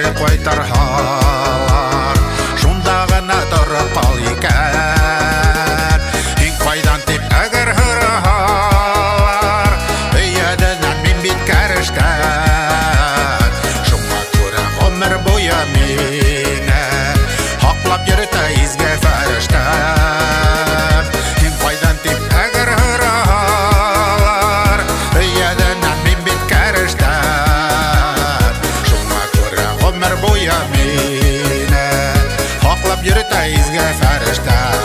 кире ҡайтарһалар, шунда ғына тороп ҡал икән. Һин ҡайҙан тип әгәр һораһалар, өйәҙенән мин бит кәрештән. Шуңа күрә ғүмер буйы мине һаҡлап йөрөтә изге фәрештәм. Һин ҡайҙан тип әгәр һораһалар, өйәҙенән мин бит кәрештән. Шуңа күрә ғүмер буйы мине һаҡлап йөрөтә изге фәрештәм.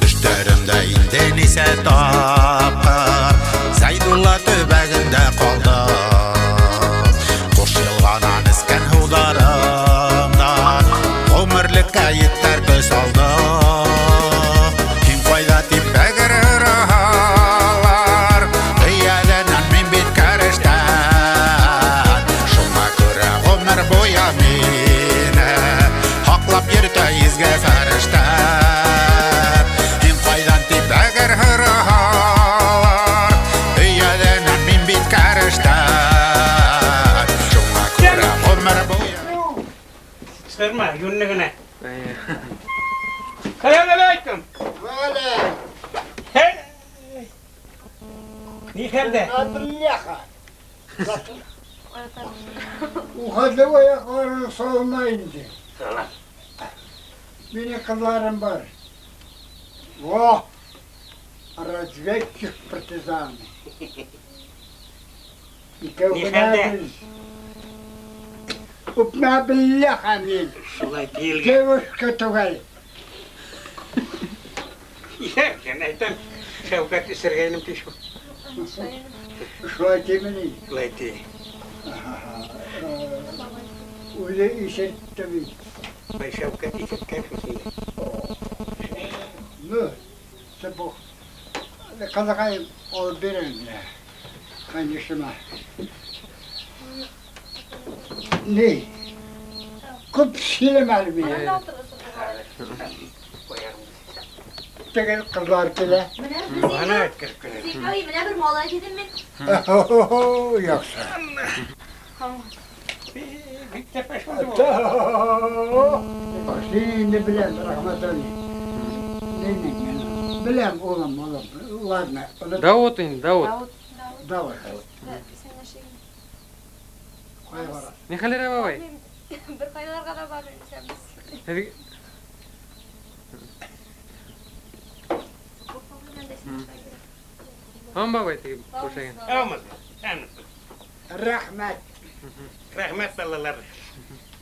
Төштәремдә инде нисә тапҡыр Зәйдулла төбәгендә ҡалдым. Ҡош йылғанан эскән һыуҙарымдан ғүмерлеккә етәр көс алдым. Һин ҡайҙа тип әгәр һораһалар, өйәҙенән мин бит кәрештән. Шуңа күрә ғүмер буйы мине һаҡлап йөрөтә изге фәрештәм. Һин ҡайҙан тип әгәр һораһалар, өйәҙенән мин бит кәрештән. Шуңа күрә ғүмер буйы. Сырма, юнны генә. Сәләм алейкум. Хей. Ни хәлдә? Ухады аяҡларын салма инде. Минең ҡыҙларым бар. Во! Разведчик партизан. Икәү Ни генә хәлдә? без. Үпмә билләһ мин. Шулай тиелгән. Девушка түгел. Икән әйтәм. Шәүкәт исергәйнем ти шул. Шулай тимени. Шулай ти. Үҙе ишетте бит. Бай Шәүкәт исерткән шул сине. Ну, сапог. Ҡыҙыҡай алып бирәм. Конечно. Ни? Күп һөйләмә әле миңә. Теге ҡыҙҙар килә. Ана әйткән кенә. Ой, менә бер малай дидем мин. Яҡшы. Бик тәпәш булды. Син инде беләм, Рәхмәтулли. Ни, беләм, улым, улым. Ладно. Дауыт инде, Дауыт. Давай. Ҡайҙа барасың? Ни хәлләр, бабай? Бер ҡайларға ла барып исәмез. Һеҙ- Һаумы, бабай, теге күршәгән. Һаумы? Һәм Рәхмәт. рәхмәт балалар.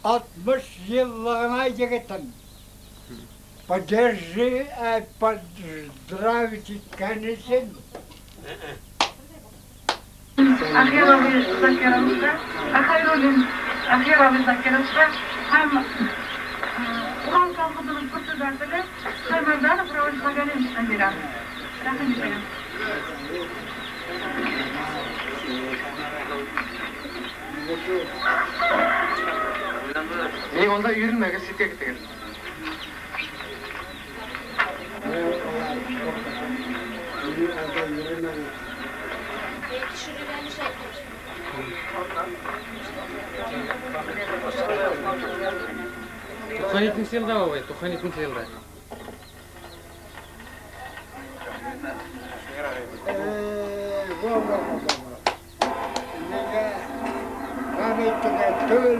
60 йыллығына егетем. Поддержи, поздравить иткән өсөн. Ахирович Закировичка, Ахайруллин Ахирович Закировичка һәм Урал колхозының председателе Шаймарданов Равиль Фагалевичка бирәм. Рәхим итегеҙ. Ни унда йөрөмәгеҙ, ситкә китегеҙ. Туҡһан икенсе йылда, бабай, туҡһан икенсе йылда. Во, во, во, во, во. Нигә памятника түгел.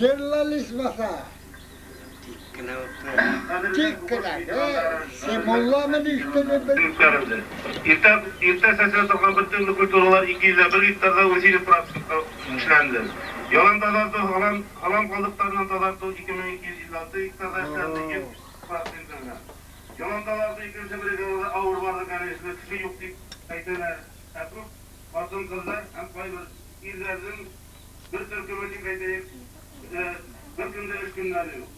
Йырлалышмаҫа. Тик кенә ултыра. Тик кенә, Симулламын ишетеп бер. Үткәрелде. Иртә иртә сәсә торган бөтен культуралар 201 гектарда 17% эшләнде. Ялан тазарту, һалам һалам калдыкларыннан тазарту 2256 гектарда эшләнде, 100%. Ялан тазарту икенче бригадада авыр барды, конечно, кеше юк дип әйтәләр. Ә күп хатын-кызлар һәм кайбер ирләрнең бер төркеме дип әйтәйек, бер көндә эш көннәре юк.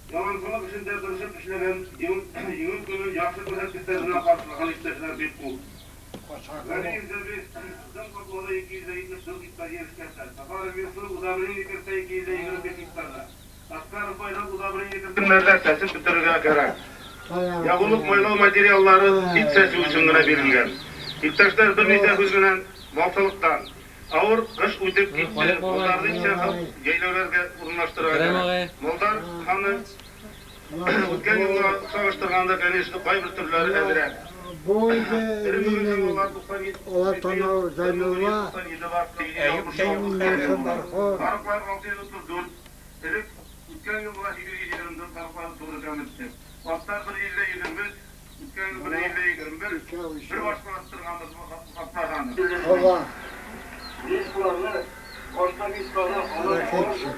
Яланчылык эшендә тырышып эшләгән, җиңү көнен яхшы күрсәткечләр белән каршылаган иптәшләр бик күп. Галиев Зәби дым катлауда 274 гектар җир эшкәртә. Сафаров Юсуф удобрение кертә 225 гектарда. Аскаров Айрат удобрение кертемнәрдә сәсеп бетерергә кирәк. Ягулык майлау материаллары ит сәсү өчен генә бирелгән. Иптәшләр, берничә сүз белән малчылыктан. Авыр кыш үтеп китте. Малларны исә җәйләүләргә урнаштырырга кирәк. Малдар саны үткән елга чагыштырганда, конечно, кайбер төрләре әзрәк. Бу инде минем олатанау Зәйнулла, шуннан Бархот. Сарыклар 634, элек үткән елга 824 сарыклар туры кәметте. Атлар 123, үткән ел 121, бер башка арттырганбыз атлар саны. Ова. Biz bularni boshqa Ракетчик.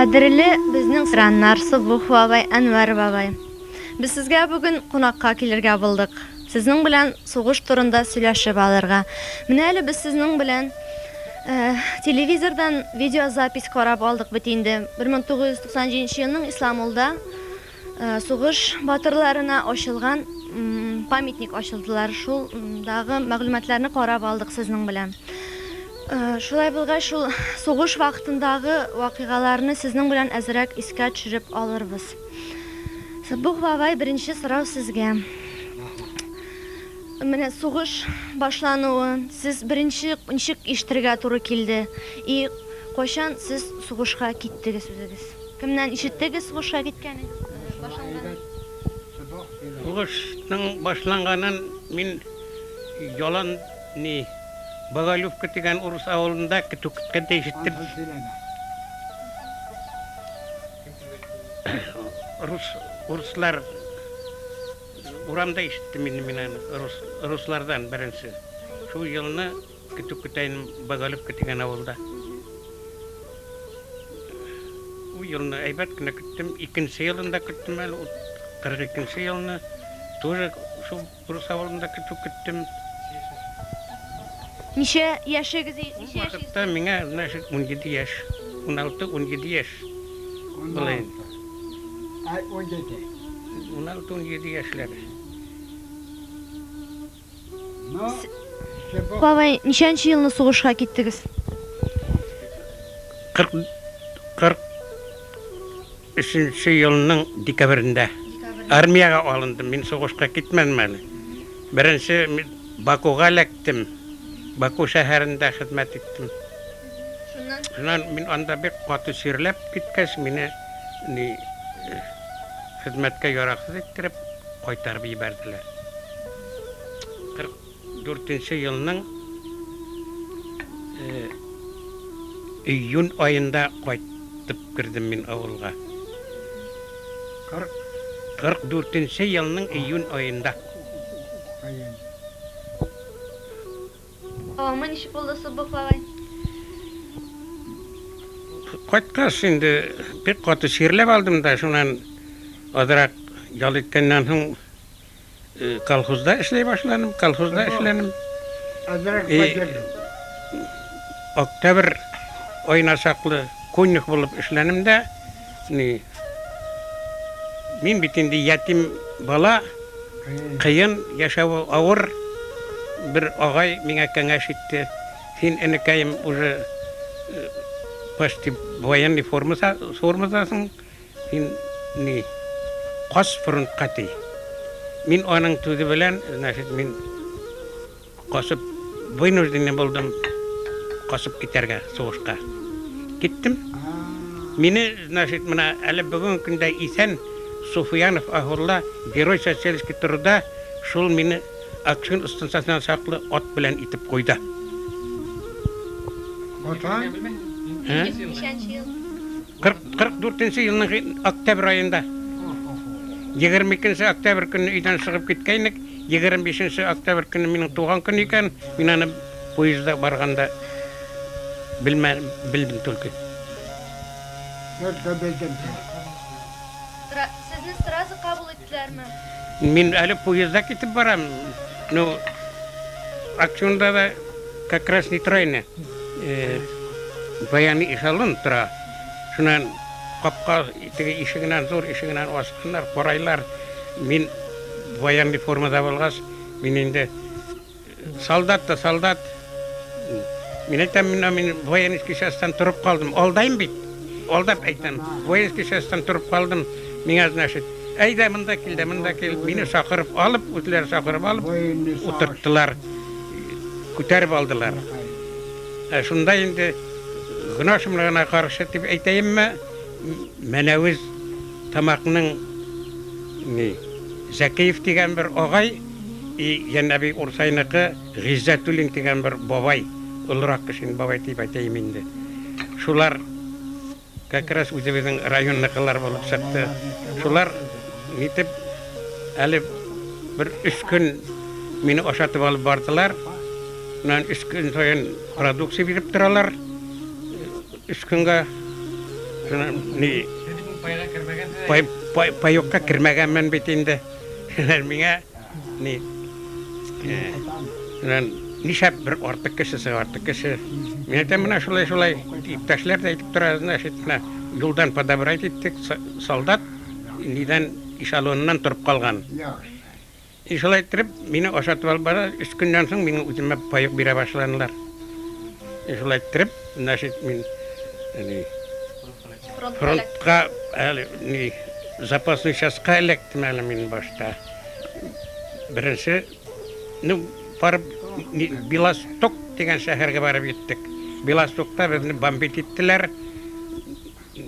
Кадерле безнең раннар Субух бабай, Әнвәр бабай. Без сезгә бүген кунакка килергә булдык. Сезнең белән сугыш турында сөйләшеп алырга. Менә әле без сезнең белән телевизордан видеозапись карап алдык бит инде. 1997 елның Исламулда сугыш батырларына ачылган памятник ачылдылар. Шул дагы мәгълүматларны карап алдык сезнең белән. Шулай булгач, шул сугыш вакытындагы вакыйгаларны сезнең белән әзрәк искә төшереп алырбыз. Субух бабай, беренче сорау сезгә. Менә сугыш башлануы, сез беренче ничек ишетергә туры килде? И кайчан сез сугышка киттегез үзегез? Кемнән ишеттегез сугышка киткәнегез? Башланганын? Сугышның башланганын мин ялан ни Боголюбка дигән урыс авылында көтү көткәндә ишеттем. Рус урыслар урамда ишеттем инде мин аны рус руслардан беренче. Шул елны көтү көтә идем Боголюбка дигән авылда. Ул елны әйбәт кенә көттем. Икенче елында көттем әле, 42 елны тоже шул урыс авылында көтү көттем. Ничә яшегез, ничә яшегез? Вакытта миңа, значит, 17 яшь, 16-17 яшь. Була инде. Ай, 17. 16-17 яшьләр. Ну, Субух Бабай, ничәнче елны сугышка киттегез? 40 43 елның декабрендә армиягә алындым. Мин сугышка китмәдем әле. Беренче мин Бакуга эләктем. Баку шәһәрендә хезмәт иттем. Шуннан Шуннан мин анда бик каты чирләп киткәч, мине ни хезмәткә яраксыз иттереп кайтарып җибәрделәр. 44 елның июнь аенда кайтып кердем мин авылга. 44 елның июнь аенда. Кайын. Дәвамы ничек булды, Суббух бабай? Кайткач инде бик каты чирләп алдым да, шуннан азрак ял иткәннән соң колхозда эшли башладым, колхозда эшләдем. Әзрәк И- баҗырдым. Октябрь аена чаклы конюх булып эшләдем дә, ни, мин бит инде ятим бала, кыен, яшәве авыр. Бер агай миңа киңәш итте. Син, энекәем, уже почти военный формадасың, син ни, кач фронтка ди. Мин аның сүзе белән, значит, мин качып, вынужденный булдым качып китәргә сугышка. Киттем. Мине, значит, менә әле бүгенге көндә исән Суфиянов Ахулла, герой социалистский труда, шул мине Акчурин станциясеннән чаклы ат белән илтеп куйды. Ватан? Ә? Ничәнче ел? 44 елның октябрь аенда. 22 октябрь көнне өйдән чыгып киткәйнек. 25 октябрь көнне минем туган көн икән. Мин аны поездда барганда белмә, белдем только. Только белдем. Сезне сразу кабул иттеләрме? Мин әле поездда китеп барам. Ну, Акчуринда да как раз не тора ине. Военный эшелон тора. Шуннан капка теге ишегеннән, зур ишегеннән ачканнар, карайлар. Мин военный формада булгач, мин инде солдат та солдат. Мин әйтәм, мин военный частьтан торып калдым. Алдайым бит. Алдап әйтәм. Воинский частьтан торып калдым. Миңа, значит, әйдә монда кил дә, монда кил. Мине чакырып алып, үзләре чакырып алып, Военный утырттылар. Күтәреп алдылар. Ә шунда инде гөнаһ шомлыгына каршы дип әйтәемме, Мәнәвез Тамакның ни, Зәкиев дигән бер агай и Янәби Урсайныкы Гыйззәтуллин дигән бер бабай, олырак кеше, бабай дип әйтәем инде. Шулар как раз үзебезнең районныкылар булып чыкты. Шулар нитеп әле бер 3 көн мине ашатып алып бардылар. Менә 3 көн саен продукция биреп торалар. 3 көнгә шуны ни Пайга кермәгәнсез. пай, пай, паёкка кермәгәнмен бит инде. Миңа ни менә нишләп бер артык кешесе, артык кеше. Мин әйтәм, менә шулай шулай иптәшләр дә әйтеп тора, значит, менә юлдан подобрать иттек, солдат нидән эшелоннан торып калган. Яхшы. И шулай иттереп, мине ашатып алып бара, 3 көннән соң минем үземә паёк бирә башладылар. И шулай иттереп, значит, мин ни, Фронтка фронтка әле ни, запасной частька эләктем әле мин башта. Беренче, ну, барып ни, Белосток дигән шәһәргә барып җиттек. Белостокта безне бомбить иттеләр.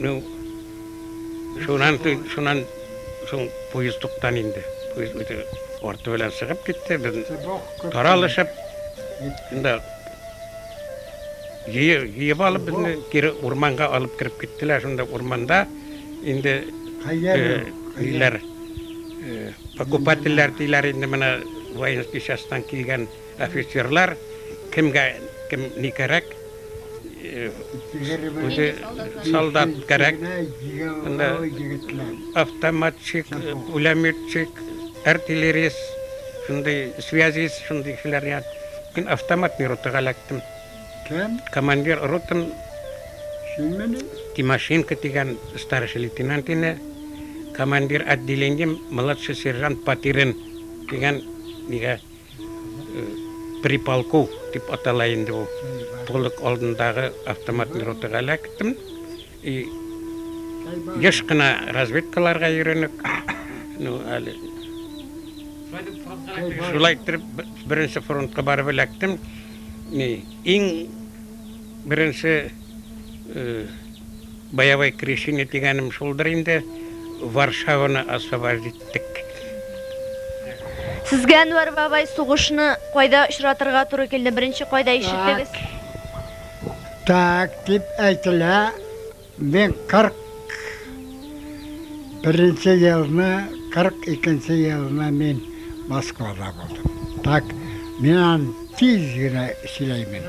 Ну, шуннан соң поезд туктан инде. Поезд үзе арты белән чыгып китте. Без таралышып, инде җыеп алып безне кире урманга алып кереп киттеләр. Шунда урманда инде ниләр, покупательләр диләр инде, менә воинский частьтан килгән офицерлар, кемгә кем ни кирәк, үзе солдат кирәк. Анда автоматчик, пулеметчик, артиллерист, шундый связист, шундый кешеләр. Я. Мин автоматный ротага эләктем. Кем? Командир ротам Синмени? Тимошенко дигән старший лейтенант ине. Командир отделением младший сержант Патирин дигән нигә при полку дип атала инде бу. Полк алдындагы автоматный ротага эләктем. И еш кына разведкаларга йөренек. Ну, әле шулай иттереп беренче фронтка барып эләктем. Ни, иң беренче боевой крещение дигәнем шулдыр инде. Варшаваны освободить иттек. Сезгә, Әнвәр бабай, сугышны кайда очратырга туры килде? Беренче кайда ишеттегез? Так дип әйтелә, мин 41 елны, 42 елны мин Москвада булдым. Так, мин аны Тиҙ генә һөйләймен.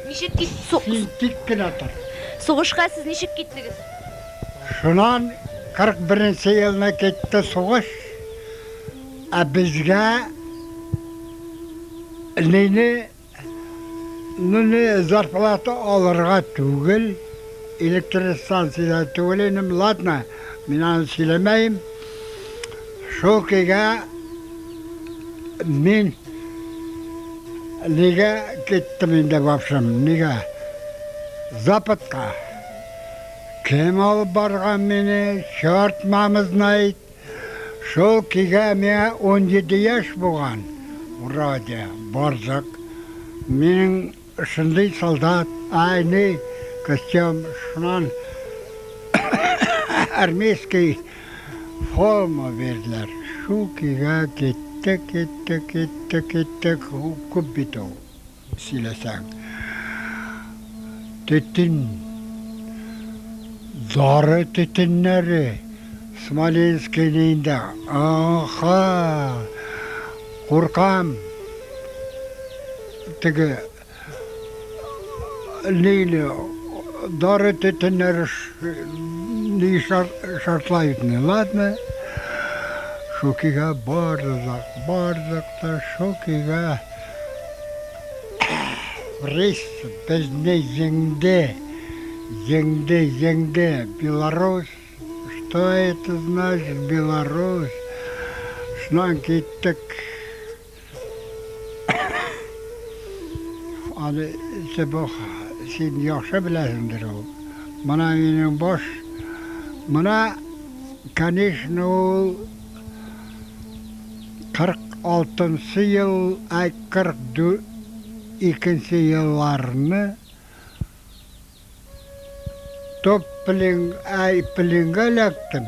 Ничек кит Һин тик кенә тор. Сугышка сез ничек киттегез? Шунан 41 йылына китте сугыш. Ә безгә нине нине зарплата алырга түгел, электростанцияда түгел инем, ладно, мин аны сөйләмәйем. Шул көйгә мин нигә киттем инде в общем, нигә? Западка. Кем алып барган мине, черт мама знает. Шул көйгә миңа 17 яшь булган. Вроде, бардык. Минең шундый солдат, ай, ни, костюм, шуннан армейский форма бирделәр. Шул көйгә киттек, киттек, киттек, киттек. Күп бит ул, сөйләсәң. Төтен, дары төтеннәре Смоленскийны инде. Аха, куркам. Теге ниле дары төтеннәре ни шартлай. Ладно. Шул көйгә бардык, бардык та шул көйгә Рус безне җиңде, җиңде, җиңде. Беларусь, что это значит, Беларусь? Шуннан киттек. Аны Себох, син яхшы беләсеңдер ул. Мына минең баш, мына, конечно, ул 46 ел, ай 42 елларны топ плен, ай пленга эләктем.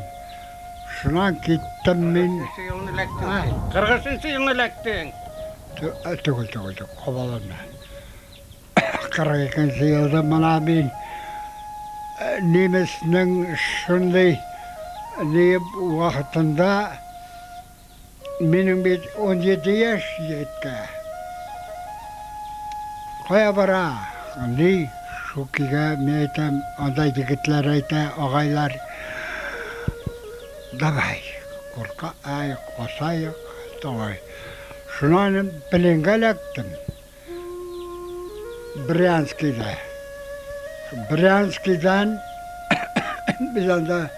Шуннан киттем мин. Елны эләктең. 43 елны эләктең. Түгел, түгел, түгел, кабаланма. 42 елда мына мин немецнең шундый ни вакытында минең бит 17 яшь егеткә. Кая бара? Ни, шул көйгә мин әйтәм, анда егетләр әйтә, агайлар, давай, курка, ай, касаек, давай. Шуннан пленга эләктем. Брянскийда. Брянскийдан без анда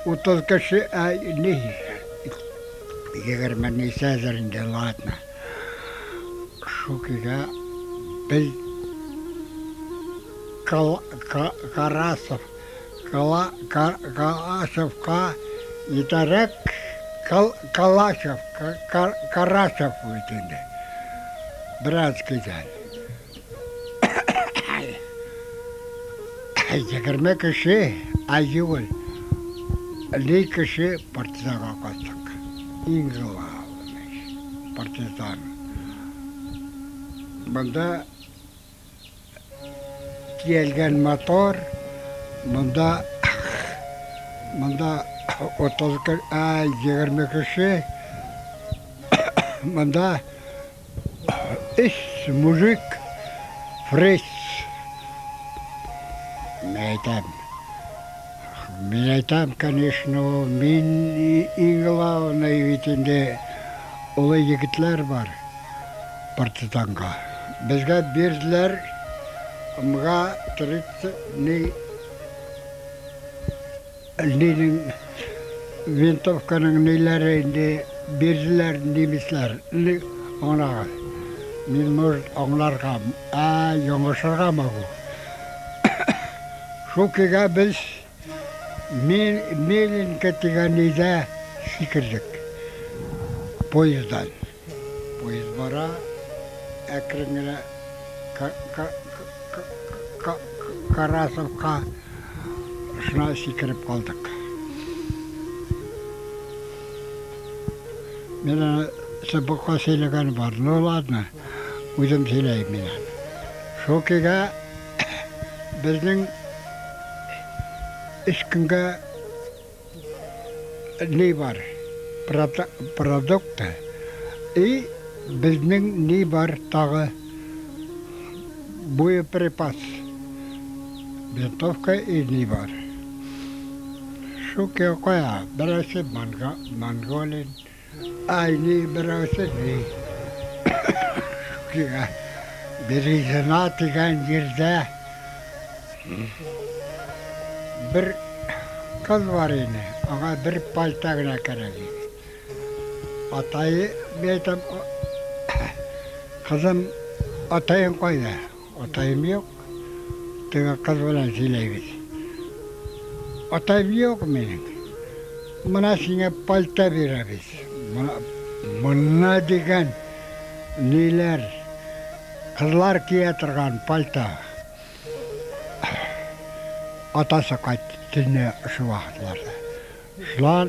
30 кеше, ай, ни, 20 ничәдер инде, ладно. Шул көйгә без Карасов, Калашевка итәрәк, Калашев, Карасов бит инде. Брянскийдан. 20 кеше, ай түгел, ни кеше партизанга качтык. Иң главный партизан. Монда килгән мотор, монда 30 ай 20 кеше, монда өч мужик фриц. Мин әйтәм, мин әйтәм, конечно, мин иң главный бит инде олы егетләр бар партизанга. Безгә бирделәр МГА 30 ни нинең винтовканың ниләре инде бирделәр немецлар. Аңлагыз. Мин, может, аңларга, а яңышырга могу. Шул көйгә без Меленка дигән нидә сикердек. Поезддан. Поезд бара, әкрен генә Карасовка шуна сикереп калдык. Мин аны Сыбыкка сөйләгән бар. Ну ладно, үзем сөйләйм мин аны. Шул көйгә безнең 3 көнгә ни бар, продукты и Безнең ни бар тагы? Боеприпас. Винтовка и ни бар. Шул кая, берәүсе Монголин, ай ни, берәүсе ни. Шул Березина дигән җирдә бер кыз бар иде, аңа бер пальто гына кирәк иде. Атайы, мин әйтәм, кызым, атаең кайда? Атаем юк. Теге кыз белән сөйләйбез. Атаем юк минем. Менә сиңа пальто бирәбез. Менә дигән ниләр, кызлар кия торган пальто. Атасы кайтты төнлә шул вакытларда. Шулар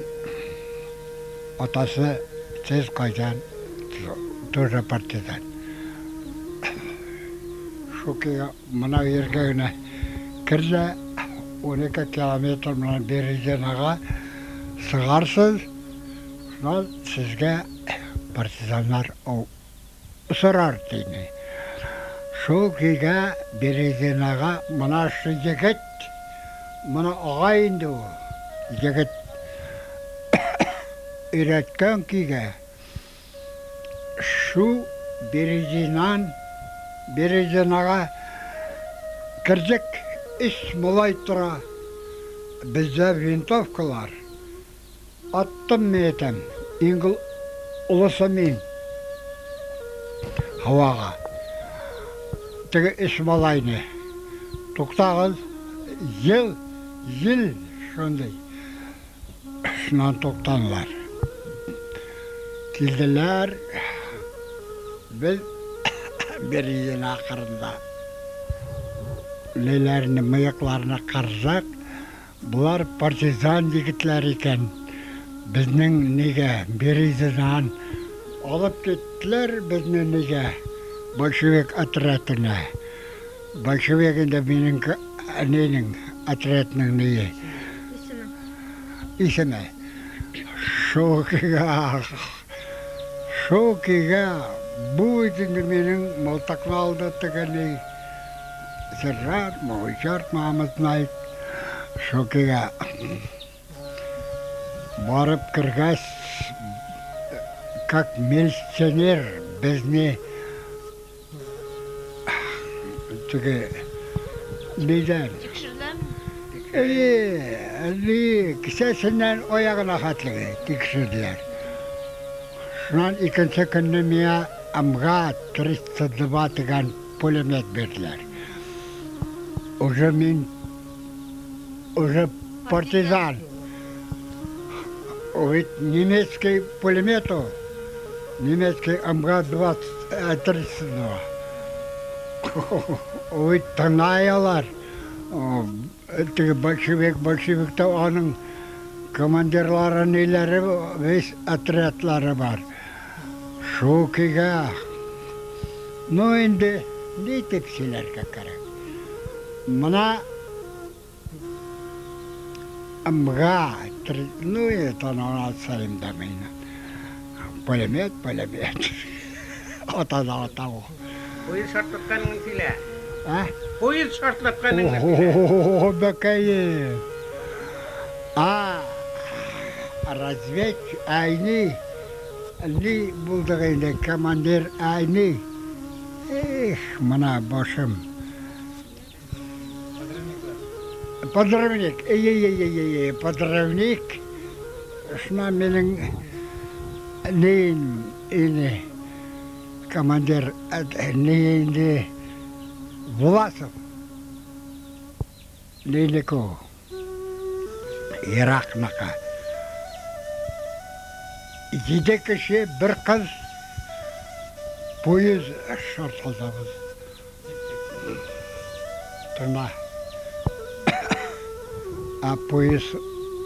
атасы сез кайдан, тоже партизан. Шул көйгә менә җиргә генә кер дә 12 километр менән Березинага сыгарсыз, шуннан сезгә партизаннар сорар диде. Шул көйгә Березинага менә шу егет, менә агай инде ул, егет өйрәткән көйгә шу Березинан Березинага кердек, өч малай тора, бездә винтовкалар. Аттым, мин әйтәм, иң олысы мин. Һавага. Теге өч малайны. Туктагыз, ел, ел шундый. Шуннан туктанылар. Килделәр. Без Березина ахырында ниләрне, мыекларны кырдык. Болар партизан егетләр икән. Безнең нигә Березинан алып киттеләр безне нигә большевик отрядына. Большевик инде минем нинең отрядның ние. Исеме. Исеме. Шул көйгә, шул көйгә бу инде минем мылтыкны алды теге ни. Сержант, мой черт мама знает. Шул көйгә барып кергәч, как милиционер безне теге нидән Тикшерделәрме? Ни кесәсеннән аягына хәтле тикшерделәр. Шуннан икенче көнне миңа МГ-32 дигән пулемет бирделәр. Уже мин уже партизан. Ведь немецкий пулемет ул. Немецкий МГ-32. Ведь тыңлай. Теге большевик, большевикта аның командирлары, ниләре, весь отрядлары бар. Шул көйгә, ну инде ни дип сөйләргә кирәк. Менә МГ, ну это алсайым да мин. Пулемет, пулемет. Ата да ата ул. Поезд шартлатканын сөйлә. А? Поезд шартлатканын сөйлә. О, бәкәем. А, разведчик, айни, ни булдык инде, командир айни. Эх, менә башым. Подрывник, эй, эй, эй, эй, эй, подрывник. Шуна минең нейн ине командир ни инде Власов. Нейнеко. Иракныкы. Җиде кеше, бер кыз поезд шартлатабыз. Тыңла. А поезд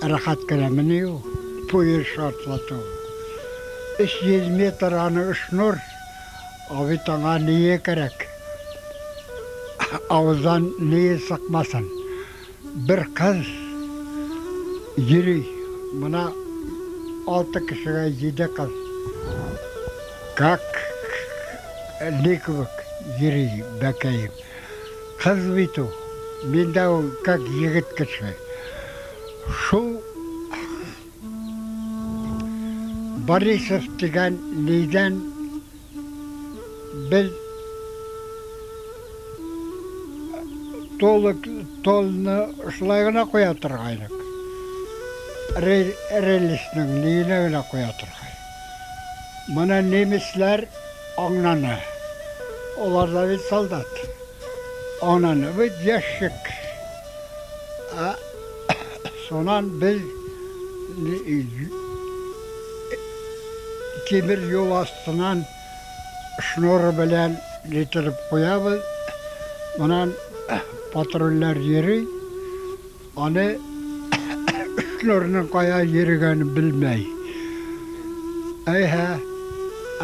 рәхәт кенәмени ул? Поезд шартлату. 300 метр аны шнур, а бит аңа ние кирәк? Авыздан ние сыкмасын. Бер кыз йөри. Менә алты кешегә җиде кыз. Как ни кебек йөри бәкәем. Кыз бит ул. Мин дә ул как егет кеше. Шул Борисов дигән нидән без толы толны шулай гына куя торгайнык. Рельсның ниенә генә куя торгай. Моны немецләр аңланы. Алар да бит солдат. Аңланы. Бит ящик. Ә сонан без тимер юл астынан шнур белән китереп куябыз. Монан патрульләр йөри. Аны шнурның кая йөрегәнен белмәй. Әйһә,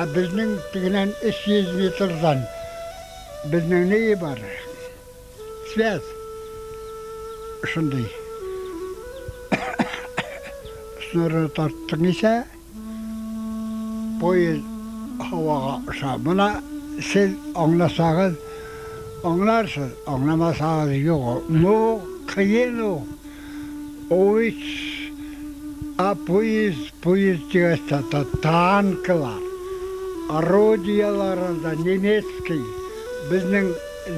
ә безнең тегеннән 300 метрдан безнең ни бар? Связь. Шундый. Шнурны тарттың исә, поезд һавага оча. Моны сез аңласагыз, аңларсыз, аңламасагыз юк. Ну, кыен ул. Ул бит а поезд, поезд дигәч тә танклар, орудиялар анда немецкий безнең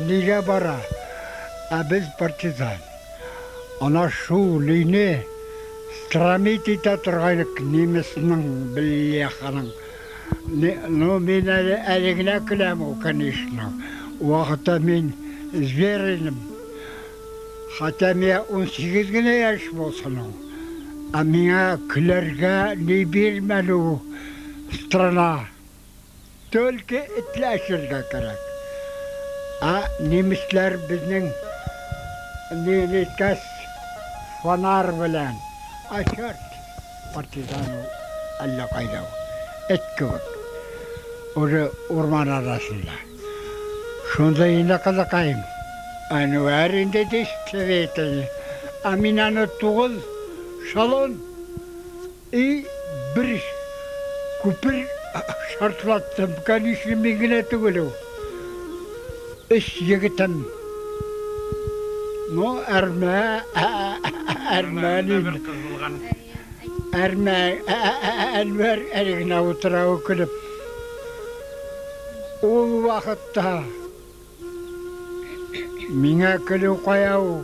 нигә бара, ә без партизан. Ана шул нине стромить итә торгайнык немецның бляханың. Ну, мин әле, әле генә көләм ул, конечно. Вакытта мин зверь идем. Хотя миңа 18 генә яшь булсын ул. Ә миңа көләргә ни бирмәде ул страна. Только этләшергә кирәк. Ә немецләр безнең ни әйткәч фонарь белән. А черт, партизан ул әллә кайда ул. Эт кебек. Уже урман арасында. Шунда инде кызыкайым. Әнвәр инде действительно. Ә мин аны тугыз шалон и бер күпер шартлаттым. Конечно, мин генә түгел ул. Өч егетем. Ну, әрмә, әрмә Бер кыз булган. Әрмә, Әнвәр әле генә утыра ул көлеп. Ул вакытта миңа көлү кая ул?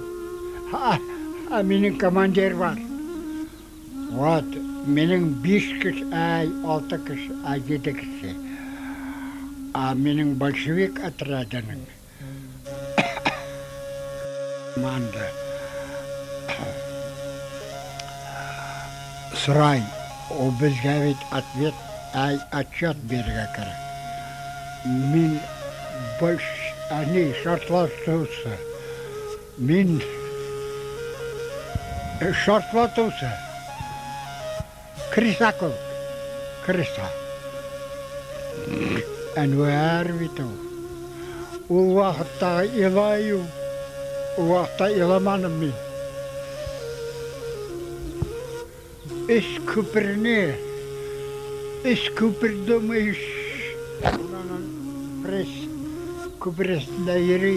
Ә минем командир бар. Вот, минем биш кеше, ай, алты кеше, ай, җиде кеше. А минем большевик отрядының команда сорай, ул безгә бит ответ, ай, отчет бирергә кирәк. Мин больш, они шартлатучы. Мин шартлатучы. Крыса кебек. Крыса. Әнвәр бит ул. Ул вакытта илай ул. Ул вакытта иламаным мин. Өч күперне, өч күпер думаешь, анан пресс күпер өстендә йөри.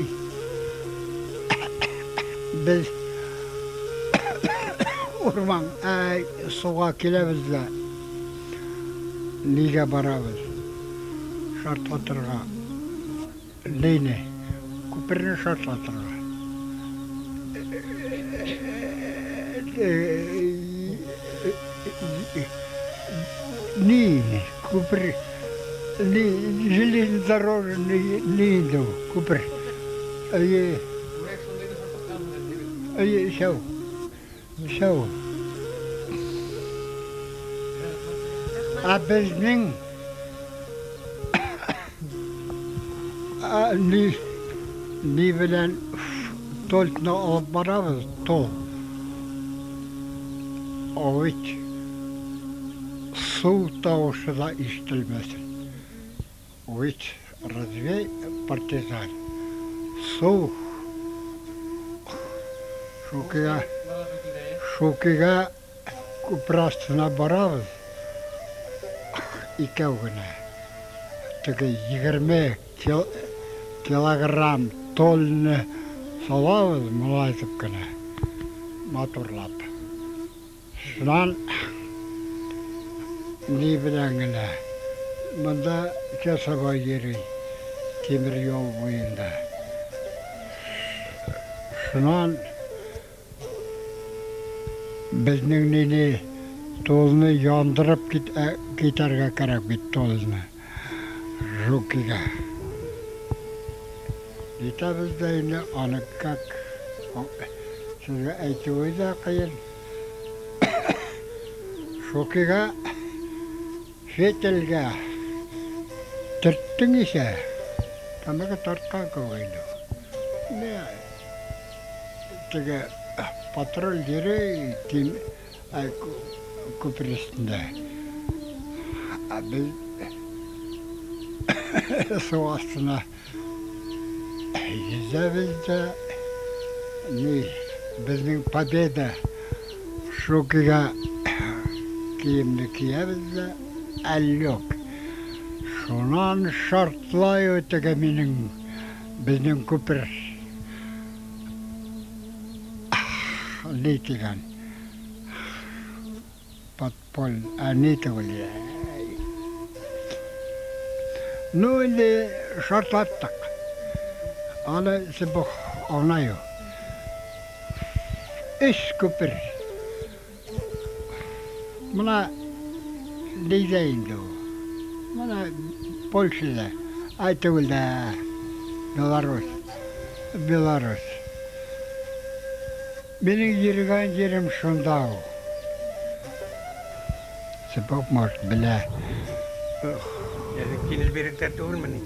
Без урман, әй, суга киләбез дә нигә барабыз? Шартлатырга. Нине? Күперне шартлатырга. Ни, күпер, ни, железнодорожный ни инде ул, күпер. Әйе, әйе, өчәү, өчәү. Ә безнең ни, ни белән толтны алып барабыз, тол. Ул бит су тавышы да ишетелмәсен. Ул бит разве партизан. Су шул көйгә, шул күпер астына барабыз. Икәү генә. Теге 20 Килограмм тольны салабыҙ, малай итеп кенә, матурлап. Шунан ни белән генә, бында часовой йөрөй, тимер юл буйында. Шунан беҙҙең нине толны яндырып китергә кәрәк бит толны. Жукиға. Китәбеҙ ҙә инде аны как һеҙгә әйтеүе ҙә ҡыйын. Жукиға фитилгә төрттөң исә, тәмәке тартҡан кеүек инде. Не, теге патруль йөрөй күпер өҫтөндә. Ә беҙ һыу аҫтына йөҙәбеҙ ҙә, ни, беҙҙең Победа Шукиға кейемде кейәбеҙ ҙә, әллүк. Шунан шартлай теге минең беҙҙең күпер ни тигән подполь, ә ни түгел. Ну, инде шартлаттыҡ. Аны Сибух аңлай. Өс күпер. Мына ниҙә инде ул? Мына Польшала. Ай түгел дә, Беларусь. Беларусь. Минең йөрөгән ерем шунда ул. Сибух, может, белә. Кенигсбергта түгелме ни?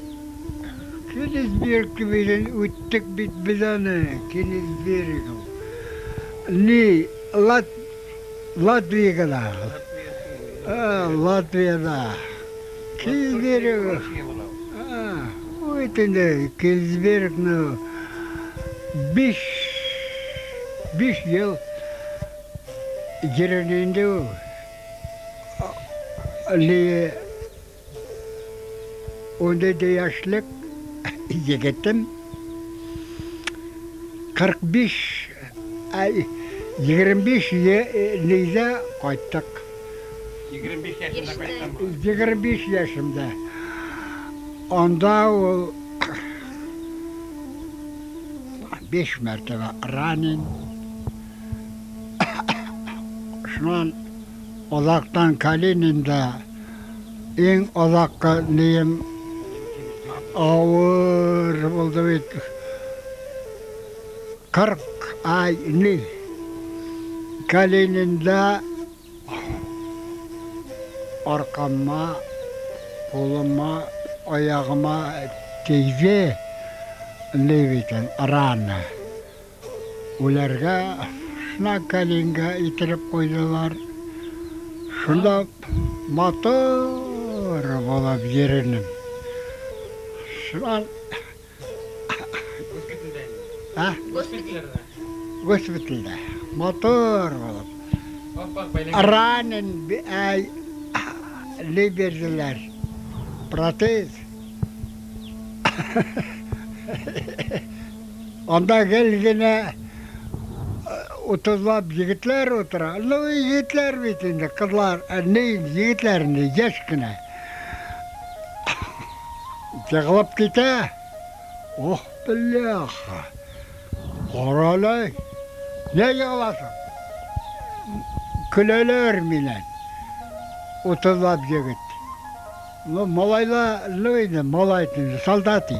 Кенигсберг белән үттек бит беҙ аны, Кенигсберг. Ни, Латвияға. Латвияда. Кенигсберг. Үт инде Кенигсбергны 5 йыл йөрөнө инде ул. Ли 17 йәшлек егетем 45, ай, 25 ниҙә ҡайттыҡ. 25 йәшендә ҡайттың. 25 йәшемдә. Анда ул 5 мәртәбә ранен. Шунан аҙаҡтан Калининда иң аҙаҡҡы нием ауыр булды бит. 40 ай ни Калининда арҡама, ҡулыма, аяғыма тейҙе ни бит рана. Үләргә шуна Калининға итереп ҡуйҙылар. Шунда матур булып йөрөнөм. Шунан Госпиталдә. А? Госпиталдә. Госпиталдә. Матур булып. Ап-аҡ бәйләнгән. Ранен ай, ни бирҙеләр. Протез. Анда гел генә утыҙлап егетләр ултыра. Ну, егетләр бит инде, ҡыҙлар, ни, егетләр инде, йәш кенә. Йығылып китә. Ох, бляха. Ҡара әле. Ни йығылаһың? Көләләр минән. Утыҙлап егет. Ну, малайлар, ну инде, малай инде, солдаты.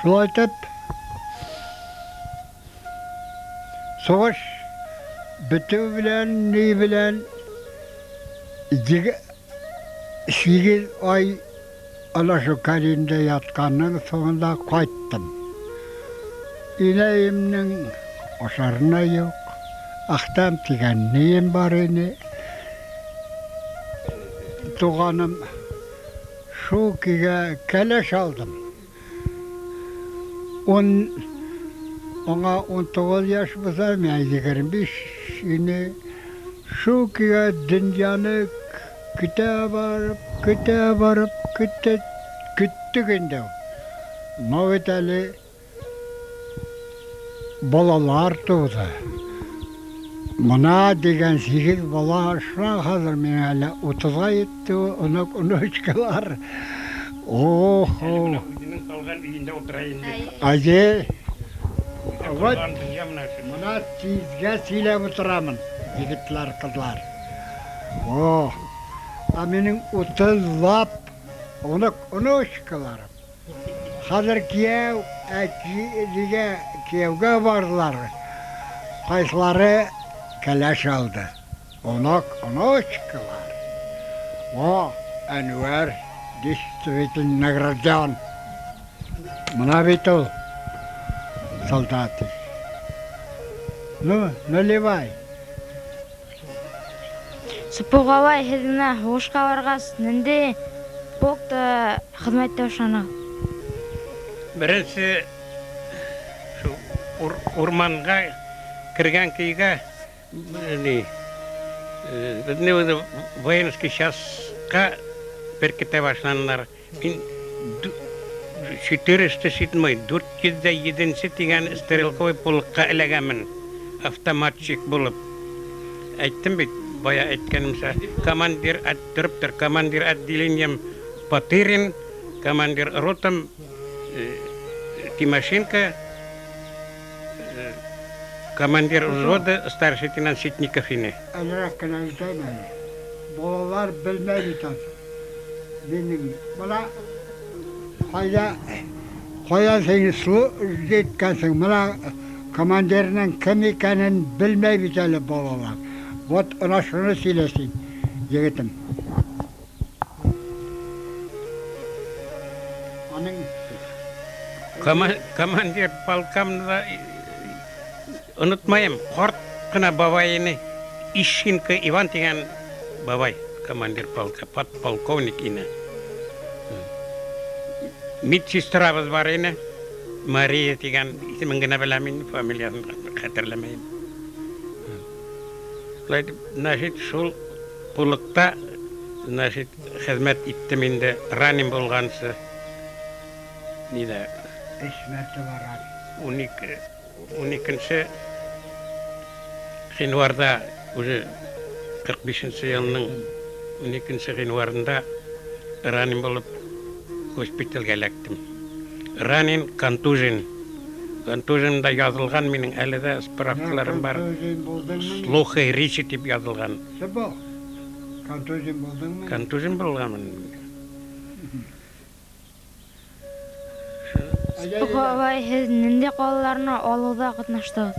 Шулай итеп, һуғыш бөтөү белән, ни белән 8 ай ана шул Калининда ятҡандың һуңында ҡайттым. Инәйемдең ашарына юҡ, Ахтам тигән нием бар ине. Туғаным шул көйгә кәләш алдым. Аңа 19 йәш булһа, миңа 25 ине. Шул көйгә донъяны Көтә барып, көтә барып, көтә, көттөк инде. Но бит әле балалар туды. Мына дигән сигез бала шуна хәзер миңа әле утызга етте, онык, онучкалар. Охо. Әле менә үзенең салган өендә утыра инде. Әйе. Вот. Корган дөнья менә шул. Мына тизгә сөйләп утырамын, егетләр, кызлар. О, ә минем утызлап онык, онучкаларым. Хәзер кияү, ә нигә кияүгә бардылар. Кайсылары кәләш алды. Онык, онучкалар. О, Әнвәр действительно награжден. Мына бит ул солдаты. Ну, наливай. Сыпук бабай, һеҙ менә һуғышҡа барғас, ниндәй полкта хеҙмәттә башланығыҙ? Беренсе шул урманға кергән көйгә ни, беҙҙе үҙе воинский частьҡа беркетә башланылар. Мин 407, 407 тигән стрелковый полкка эләгәмен, автоматчик булып. Әйттем бит, бая әйткәнемсә, командир торып командир отделением Потырин, командир ротам Тимошенко, командир взвода старший лейтенант Ситников ине. Әлерәк кенә әйтәйем әле. Балалар белмәй бит аны. Минең бала кайда кая син җиткәнсең, менә командирның кем икәнен белмәй бит әле балалар. Вот ана шуны сөйлә син, егетем. Аның Командир полкамны да онытмайым, карт кына бабай ине, Ищенко Иван дигән бабай, командир полка, подполковник ине. Медсестрабыз бар ине, Мария дигән, исемен генә беләм инде, фамилиясын хәтерләмәйем. Шулай итеп, значит, шул полкта, значит, хезмәт иттем инде, ранен булгансы. Нидә? Өч мәртәбә ранен. 12 гыйнварда, уже 45 елның 12 гыйнварында ранен булып госпитальгә эләктем. Ранен, контужен. Контужен да язылган минем әле дә справкаларым бар. Контужен булдыңмы? Слуха и речи дип язылган. Сыбо. Контужен булдыңмы? Контужен булганмын. Сыпук бабай, һеҙ ниндәй ҡалаларны алыуҙа ҡатнаштығыҙ?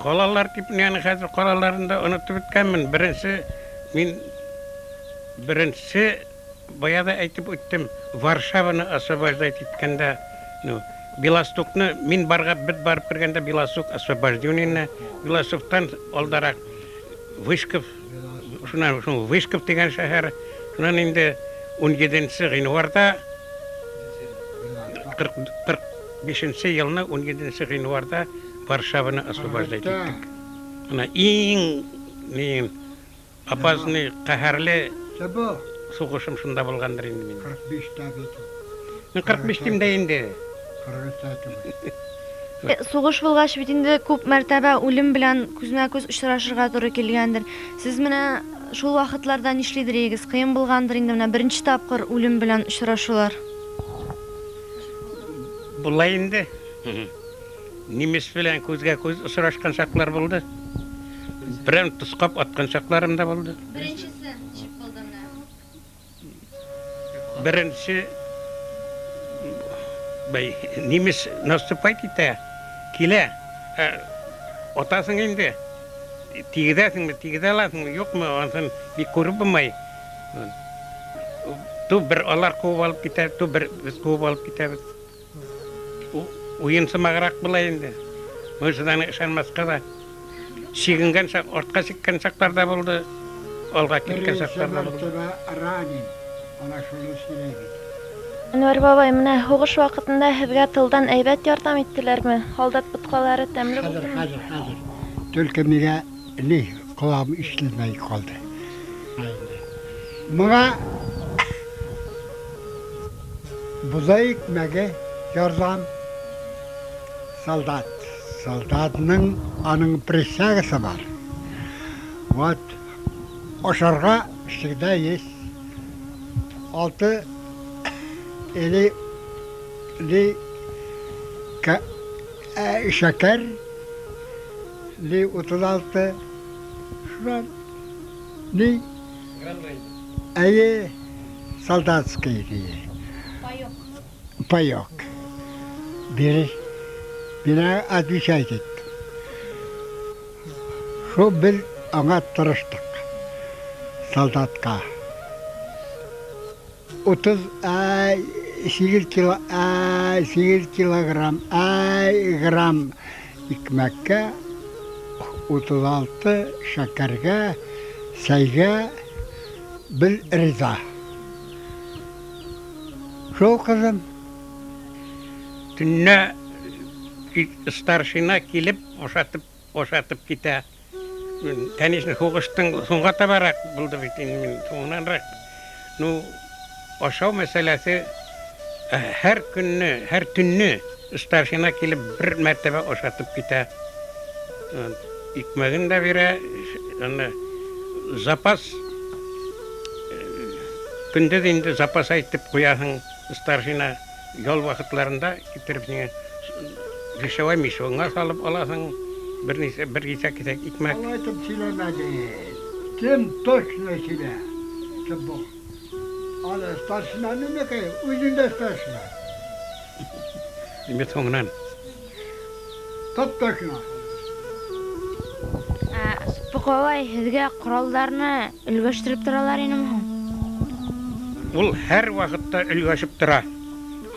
Ҡалалар дип, яғни хәҙер ҡалаларын да онотоп бөткәнмен. Беренсе мин беренсе бая да әйтеп үттем, Варшаваны освобождать иткәндә, ну, Белостокны мин барга бит барып кергәндә Белосток освобожден. Белостоктан алдарак Вышков, шуннан шул Вышков дигән шәһәр, шуннан инде 17 гыйнварда 45 елны 17 гыйнварда Варшаваны освобождать иттек. Менә иң ни опасный, каһәрле Сыбо. сугышым шунда булгандыр инде минем. 45-тә бит ул. Мин 45 дим дә инде. 43-тә түгел. Сугыш булгач бит инде күп мәртәбә үлем белән күзмә-күз очрашырга туры килгәндер. Сез менә шул вакытларда нишлидер идегез? Кыен булгандыр инде менә беренче тапкыр үлем белән очрашулар. Була инде. Немец белән күзгә күз очрашкан чаклар булды. Берәм тоскап аткан чакларым да булды. Беренчесе ничек булды менә? Беренче бай немец наступать итә, килә. Атасың инде. Тигезәсеңме, тигезә аласыңмы, юкмы, анысын бик күреп булмай. Ту бер алар куып алып китә, ту бер без куып алып китәбез. Уен сымаграк була инде. Монысы ышанмаска да. Чигенгән чак, артка чиккән чаклар да булды, алга киткән Беренче чаклар да булды. мәртәбә ранен. Ана шуны сөйләй бит. Әнвәр бабай, менә һуғыш ваҡытында һеҙгә тылдан әйбәт ярҙам иттеләрме? Һалдат бутҡалары тәмле Хәзер, булдымы? хәзер, хәзер. Только миңа ни колагым ишетелмәй калды. Моңа бодай икмәге ярдәм. Солдат. Солдатның аның присягасы бар. Вот ашарга всегда есть. Алты или ли шәкәр ли 36 шуннан ни әйе солдатский ди. Паёк. Паёк. Бирер. Мин отвечать иттем. Шул без аңа тырыштык. Солдатка. 38 кило, 8 килограмм, грамм икмәккә, 36 шәкәргә, чәйгә без риза. Шул, кызым. Төнлә старшина килеп ашатып, ашатып китә. Конечно, һуғыштың һуңға табараҡ булды бит инде мин һуңынанраҡ. Ну, ашау мәсьәләсе һәр көнне, һәр төнне старшина килеп бер мәртәбә ашатып китә. Икмәген дә бирә, аны запас көндез инде запас әйтеп куяһың старшина ял вакытларында китереп сиңа вещевой мешогыңа салып аласың берничә бер кисәк кисәк икмәк. Алай итеп сөйләмәде. Кем точно сөйлә? Кем бу? Аны старшина нимәкәй? Үзең дә старшина. Инде соңыннан. Топ точно. Супы бабай, һеҙгә ҡоралдарҙы өлгәштереп торалар инеме һуң? Ул һәр ваҡытта өлгәшеп тора.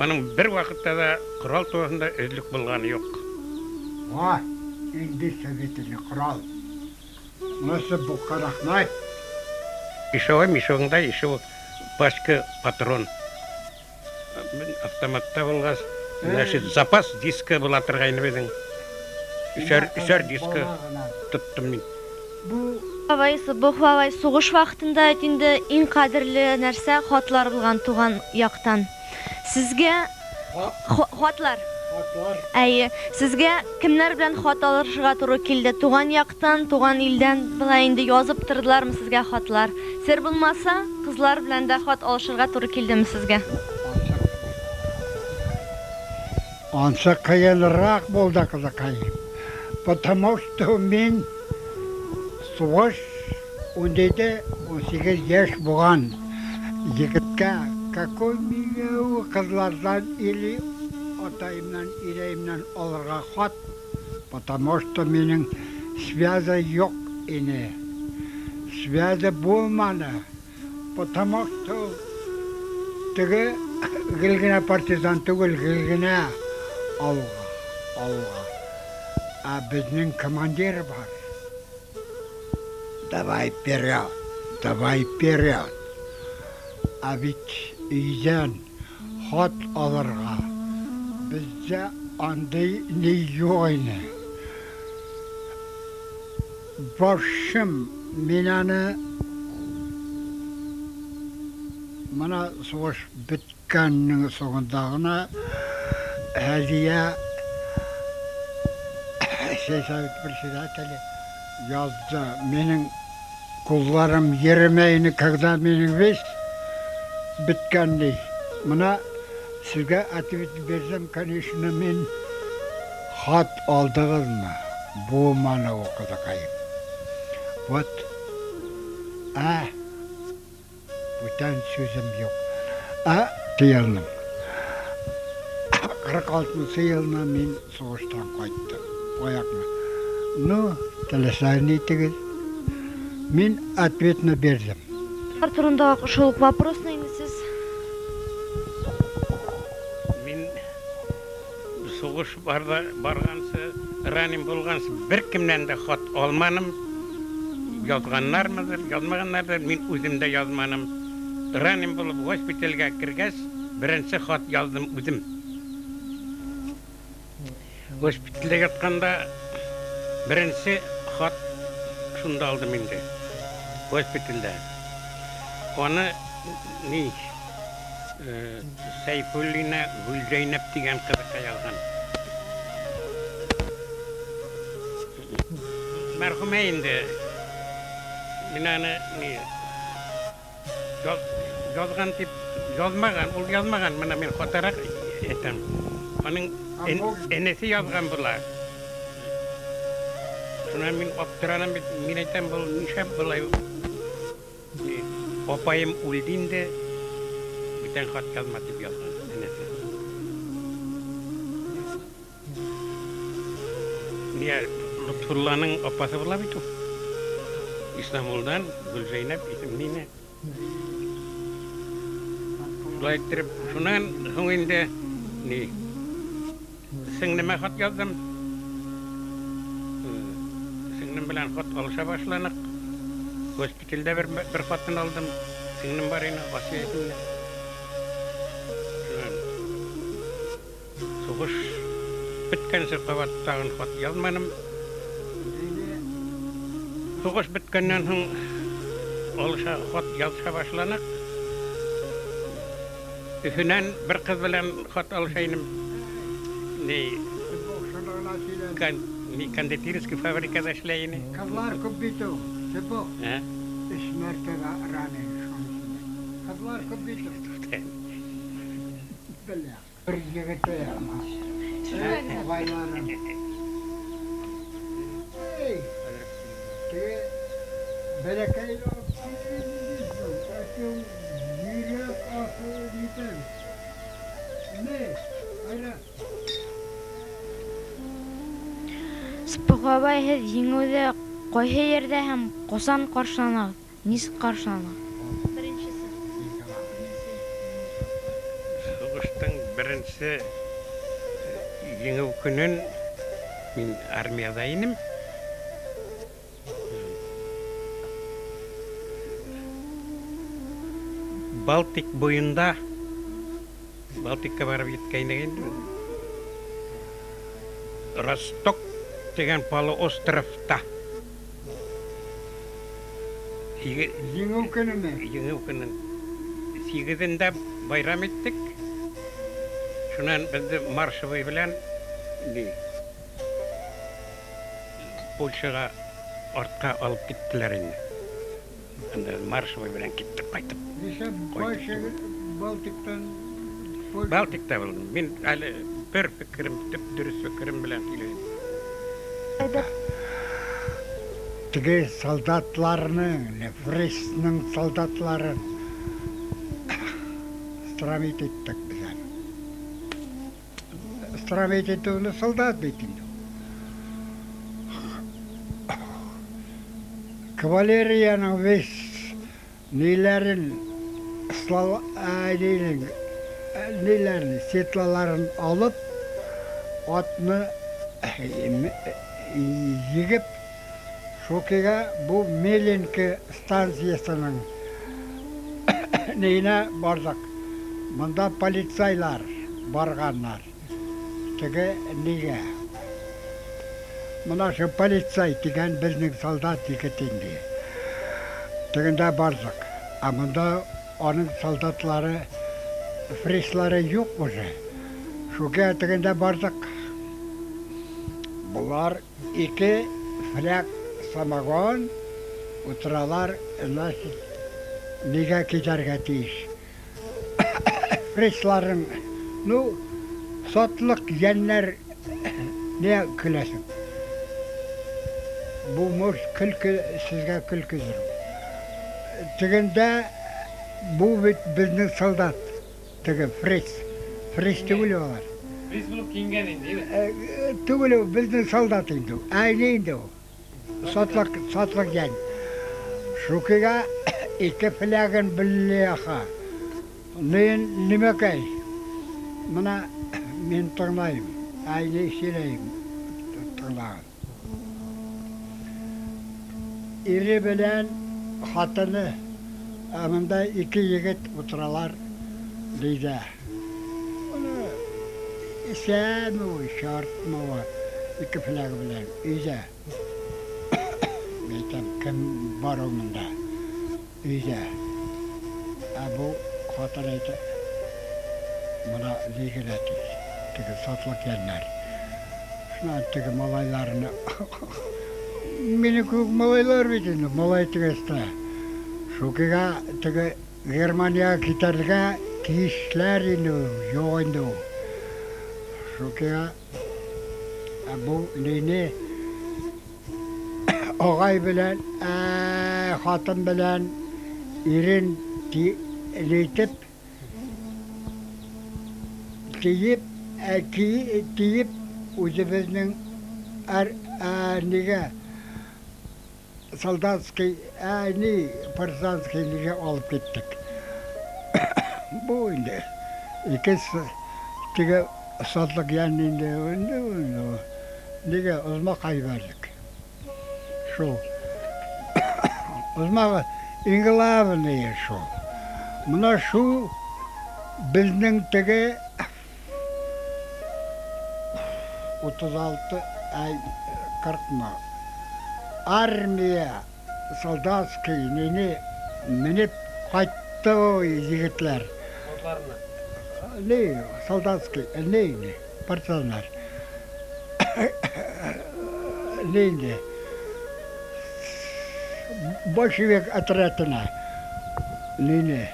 Аның бер ваҡытта да ҡорал тураһында өҙлөк булғаны юҡ. Ва, инде советный ҡорал. Монысы бу рәхмәт. Вещевой мешогыңда еще пачка патрон. Автоматта булғас, значит, запас диска була торғайны беҙҙең. Өсәр диска тоттом мин. Бу Бабай, Субух бабай, сугыш вакытында инде иң кадерле нәрсә хатлар булган туган яктан. Сезгә хатлар. Хатлар. Әйе, сезгә кемнәр белән хат алышырга туры килде? Туган яктан, туган илдән былай инде язып тордылармы сезгә хатлар? Сер булмаса, кызлар белән дә хат алышырга туры килдеме сезгә? Ансы кыенрак булды, кызыкай. Потому что мин сугыш 17-18 яшь булган егеткә какой миңа кызлардан или атайымнан, инәемнән алырга хат, потому что минем связи юк ине. Связи булмады. Потому что теге гел генә партизан түгел, гел генә алга, алга. А безнең командир бар. Давай вперед, давай вперед. А бит өйдән хат алырга бездә андый ни юк ине. Башым мин аны менә сугыш беткәннең соңында гына Һәдия сельсовет председателе язды. Минем кулларым йөрөмәй, когда минем весь беткән ди. Менә сезгә ответ бирсәм, конечно, мин хат алдыгызмы? Булманы ул, кызыкаем. Вот. А, бүтән сүзем юк. А, елның. 46 елны мин сугыштан кайттым. Аякны. Ну, теләсә ни итегез. Мин ответны бирдем. Турында шул ук вопросны инде сез. Мин сугыш барда баргансы, ранен булгансы бер кемнән дә хат алманым. Язганнармыдыр, язмаганнардыр, мин үзем дә язманым. Ранен булып госпитальгә кергәч, беренче хат яздым үзем. Госпитальдә ятканда беренче хат шунда алдым инде. Госпитальдә. Аны ни Сәйфуллина Гөлзәйнәп дигән кызыкай язган. Мәрхүмә инде. Мин аны ни язган дип язмаган, ул язмаган, менә мин хатарак әйтәм. Аның энесе язган була. Шуннан мин аптыранам бит, мин әйтәм, бу нишләп болай? Апаем үлде инде, бүтән хат язма дип язган энесе. Ния Лотфулланың апасы була бит ул. Исламулдан Гөлзәйнәп исемле. Шулай иттереп, шуннан соң инде ни сеңлемә хат яздым. Сеңлем белән хат алыша башланык. Госпитальдә бер хатын алдым. Сеңлем бар иде, Асия исемле. Шуннан сугыш беткәнче кабат тагын хат язмадым. Сугыш беткәннән соң алыша, хат языша башланык. Өфөнән бер кыз белән хат алыша идем. Ни, ни кондитерский фабрикада эшләй иде. Кызлар күп бит ул, Сепок. Ә? Өч мәртәбә ранен шуны. Кызлар күп бит ул. Белә. Бер егете ама. Байларым. Эй, теге бәләкәй алып килдем. Йөрәк асылы дитәм. Не, айра. Сепок бабай, һеҙ еңеүҙе ҡайһы ерҙә һәм ҡасан ҡаршыланығыҙ? Нисек ҡаршыланығыҙ? Беренсесе. Сугыштың беренсе еңеү көнөн мин армияда инем. Балтик буенда, Балтикка барып еткәйнек инде. Росток дигән полуостровта. Еңеү көнөмө? Еңеү көнөн. 8-ендә байрам иттек. Шуннан безне маршевый белән ни Польшага артка алып киттеләр инде. Анда маршевый белән киттек кайтып. Нишләп Польша Балтиктан Польша? Балтикта булдым. Мин әле бер фикерем, төп дөрес фикерем белән сөйләйм. Теге солдатларның, фрицның солдатларын стромить иттек без аны. Стромить итүне солдат бит инде. Кавалериянең весь ниләрен, ниләрен, седлаларын алып, атны егеп, Шукига бу Меленка станциясенең нейенә бардык. Монда полицайлар барганнар. Теге нигә? Менә шу полицай дигән безнең солдат егет инде. Тегендә бардык. Ә монда аның солдатлары, фрицлары юк уже. Шука тегендә бардык. Болар ике фляг самогон утыралар, значит, нигә китәргә тиеш. Фрицларның, ну, сатлык җәннәр, не көләсең? Бу может көлке, сезгә көлкедер. Тегендә бу бит безнең солдат, теге фриц. Фриц түгел алар. Фриц булып киенгән инде, әйме? Түгел ул, безнең солдат инде ул. Ә не инде ул. Сатлык, сатлык җән. Шукига ике флягын бляха. Нен нимәкәй? Менә мин тыңлайым. Әй, ни сөйләйм? Тыңлагыз. Ире белән хатыны, ә монда ике егет утыралар өйдә. Моны исәнме ул, чартмы ул, ике фляг белән өйдә. Мин әйтәм, кем бар ул монда өйдә? Ә бу хатын әйтә, мына ни генә ти, теге сатлык йәннәр. Шуннан теге малайларны, мине кебек малайлар бит инде, малай тигәч тә. Шукига теге Германиягә китәргә тиешләр инде, юк инде ул. Шукига бу нине агай белән, хатын белән ирен нитеп, тиеп, тиеп үзебезнең нигә солдатский, ни, партизанский нигә алып киттек. Бу инде ике теге сатлык янь инде, нигә озмакка җибәрдек. Шул. Озмагы иң главное шул. Менә шул безнең теге 36 ай 40 мы армия солдатский нине менеп кайтты егетләр. Атларына. Ни, солдатский, ни, ни, партизаннар. Ни инде? Большевик отрядына. Нине?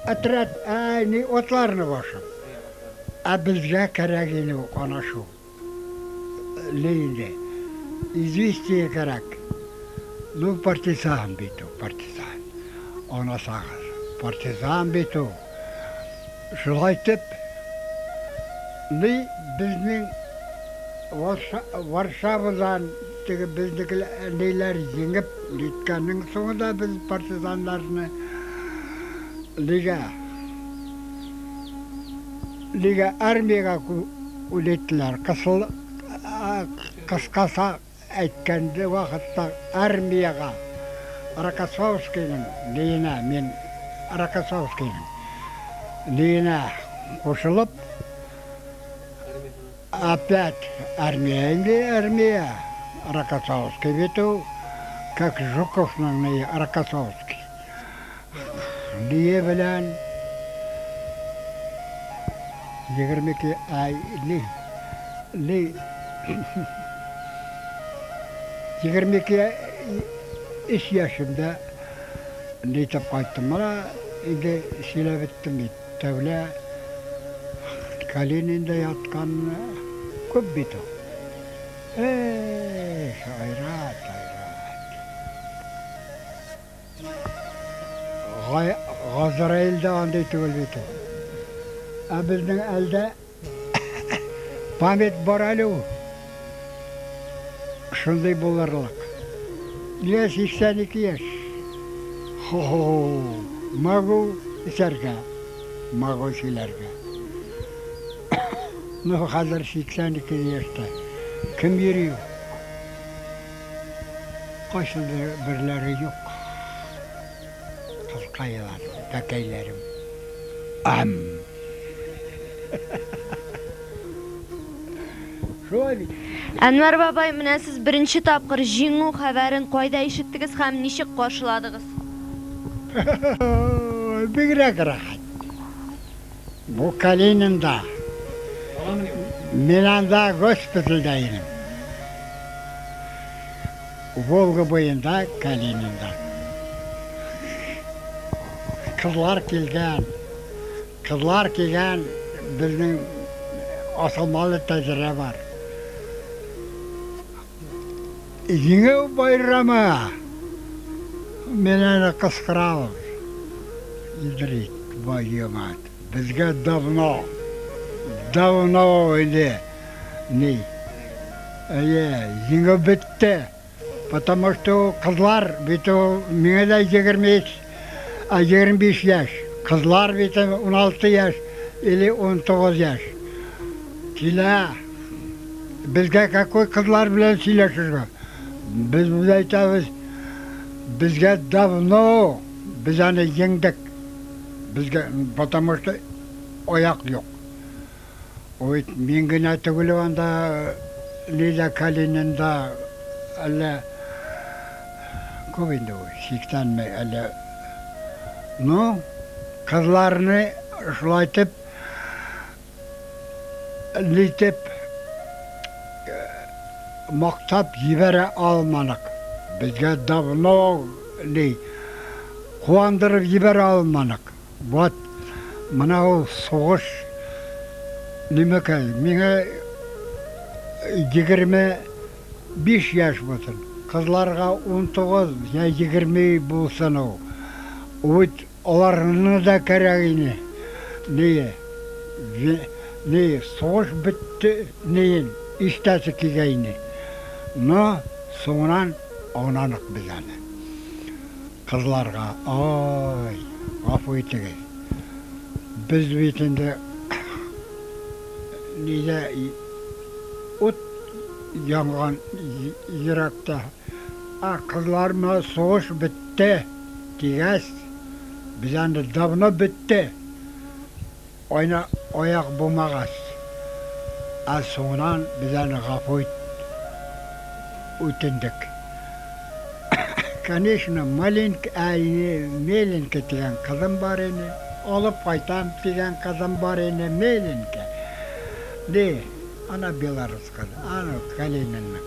Отряд, ә, ни, атларны басып. Ә безгә кәрәк иде ана шул. Ни инде? Известие кәрәк. Ну, партизан бит ул, партизан. Анасагыз, партизан бит ул. Шулай итеп, ни безнең Варшавадан теге безнекеләр ниләр җиңеп киткәннең соңында без партизаннарны нигә нигә армиягә үлеттеләр. Кысыл кыскаса әйткәндә вакытта армиягә Рокоссовскийның ниенә мин Рокоссовскийның ниенә кушылып Опять армия инде, армия. Рокоссовский бит ул, как Жуковның ни Рокоссовский. Ние белән 22 ай ни ни 22 өч яшемдә нитеп кайттым. Менә инде сөйләп беттем бит. Тәүлә Калининда яткан күп бит ул. Эх, Айрат, Айрат. Газраил дә андый түгел бит ул. Ә безнең әлдә память бар әле ул. Шундый булырлык. Миңа 82 яшь. Хо-хо, могу эчәргә, могу сөйләргә. Ну, хәзер 82 яшьтә. Кем йөри ул? Кайсыдыр берләре юк. Кызкайларым, бәкәйләрем. Ам! Шулай бит. Әнвәр бабай, менә сез беренче тапкыр җиңү хәбәрен кайда ишеттегез һәм ничек каршыладыгыз? Бигрәк рәхәт. Бу Калининда. Мин анда госпитальдә идем. Волга буенда, Калининда. Кызлар килгән. Кызлар кигән безнең асылмалы тәҗрә бар. Җиңү байрамы! Мин аны кычкырабыз. Идрит, твою мать. Безгә давно, давно инде ни. Әйе, җиңү бетте. Потому что ул кызлар бит ул миңа да 23, 25 яшь. Кызлар бит 16 яшь или 19 яшь. Килә. Безгә какой кызлар белән сөйләшергә? Без без әйтәбез, безгә давно без аны җиңдек. Безгә, потому что аяк юк. Ой, мин генә түгел анда Лиля Калининда әллә күп инде ул, 80 ме әллә. Ну, кызларны шулайтып нитеп мактап җибәрә алманык. Безгә давно ни куандырып җибәрә алманык. Вот менә ул сугыш нимәкәй, миңа 25 яшь булсын, кызларга 19 я 20 булсын ул. Үт аларны да кирәк ине. Ни, ни, сугыш бетте, ни, истәсе килгәйне. Но соңынан аунанык без аны. Кызларга, ай, гафу итегез. Без бит инде нидә ут янган йөрәктә. А кызлар менә сугыш бетте дигәч, без аны давно бетте. Айна аяк булмагач. Ә соңынан без аны гафу үтендек. Конечно, маленькая, меленькая дигән кызым бар иде. Алып кайтам дигән кызым бар иде, меленькая. Ди, ана белорус кызы, ана Калининның.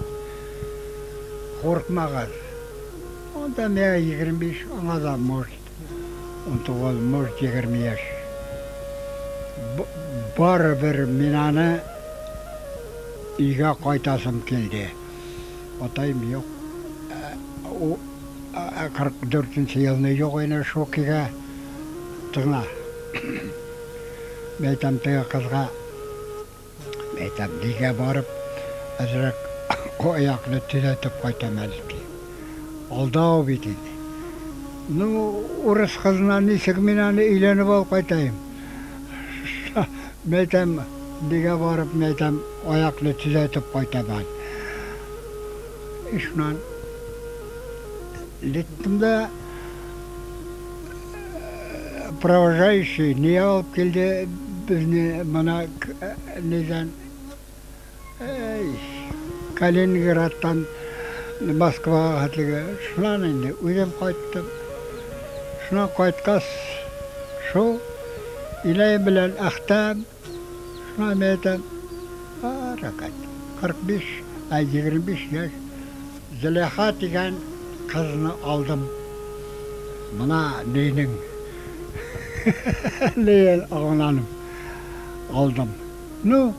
Куркмагыз. Анда миңа 25, аңа да может 19, может 20 яшь. Барыбер мин аны өйгә кайтасым килде. Атайым юк. Ул 44 елны юк иде шул кигә. Тыңла. Мин әйтәм теге кызга, мин әйтәм, нигә барып әзрәк аякны төзәтеп кайтам әле ди. Алдау бит инде. Ну, урыс кызына ничек мин аны өйләнеп алып кайтайым? Мин әйтәм, нигә барып, мин әйтәм, аякны төзәтеп кайтам әле. И шуннан леттем дә провожающий не алып килде безне мына нидән Калининградтан Москвага хәтлеге. Шуннан инде үзем кайттым. Шуннан кайткач, шул инәем белән Әхтәм, шуннан мин әйтәм, рәхәт, 45, ә 25 яшь Зөләйха дигән кызны алдым. Мына нинең Леел аңланым. Алдым. Ну,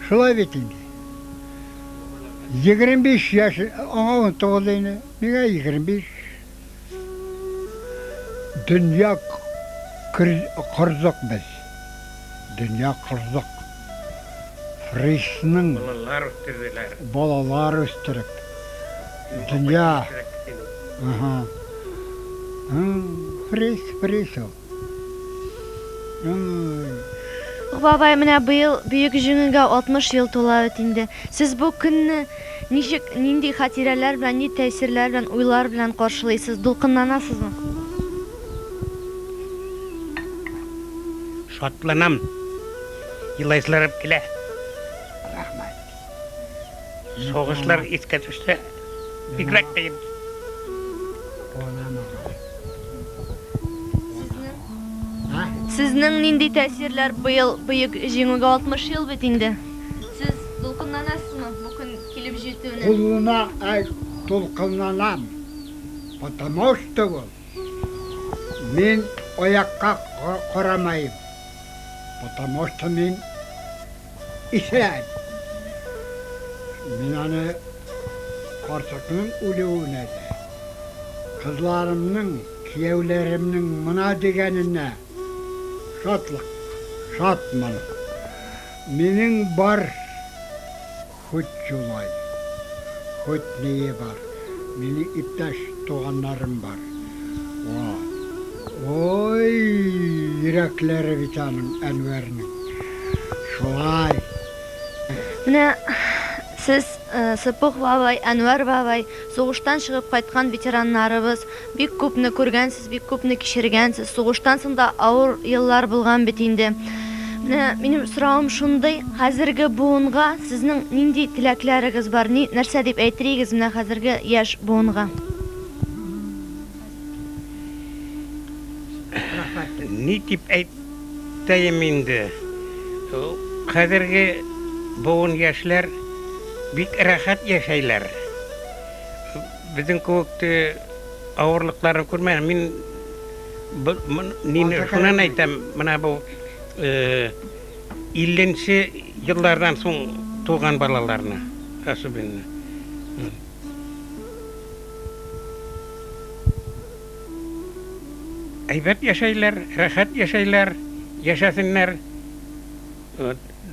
шулай бит инде. 25 яшь, аңа 19 инде, миңа 25. Дөнья кордык без. Дөнья кордык. Фрисның Балалар үстерделәр. Балалар үстереп. Дөнья. Ага. Фрис, фрис ул. Бабай, менә быел Бөек Җиңүгә 60 ел тула бит инде. Сез бу көнне ничек, нинди хатирәләр белән, нинди тәэсирләр белән, уйлар белән каршылыйсыз? Дулкынланасызмы? Шатланам. Елайсыларым килә. Рәхмәт. Сугышлар искә төшсә, бигрәк кыен. Сезнең нинди тәэсирләр быел Бөек Җиңүгә 60 ел бит инде. Сез дулкынланасызмы бу көн килеп җитүенә? Кулына ай дулкынланам. Потому что ул мин аякка карамыйм. Потому что мин исән. Мин аны карчыкның үлүенә дә, кызларымның, кияүләремнең мына дигәненә шатлык, шатмын. Минем бар хоть Юлай, хоть ние бар. Минем иптәш туганнарым бар. Вот. Ой, йөрәкләре бит аның Әнвәрнең. Шулай. Менә сез Сыпух бабай, Әнвәр бабай, сугыштан чыгып кайткан ветераннарыбыз, бик күпне күргәнсез, бик күпне кичергәнсез. Сугыштан соң да авыр еллар булган бит инде. Менә минем соравым шундый, хәзерге буынга сезнең нинди теләкләрегез бар? Ни, нәрсә дип әйтер идегез менә хәзерге яшь буынга? Ни дип әйтәем инде? Хәзерге буын яшьләр бик рәхәт яшәйләр. Безнең кебек те авырлыкларын күрмәгән. Мин нине шуннан әйтәм, менә бу 50нче еллардан соң туган балаларны, особенно. Әйбәт яшәйләр, рәхәт яшәйләр, яшәсеннәр.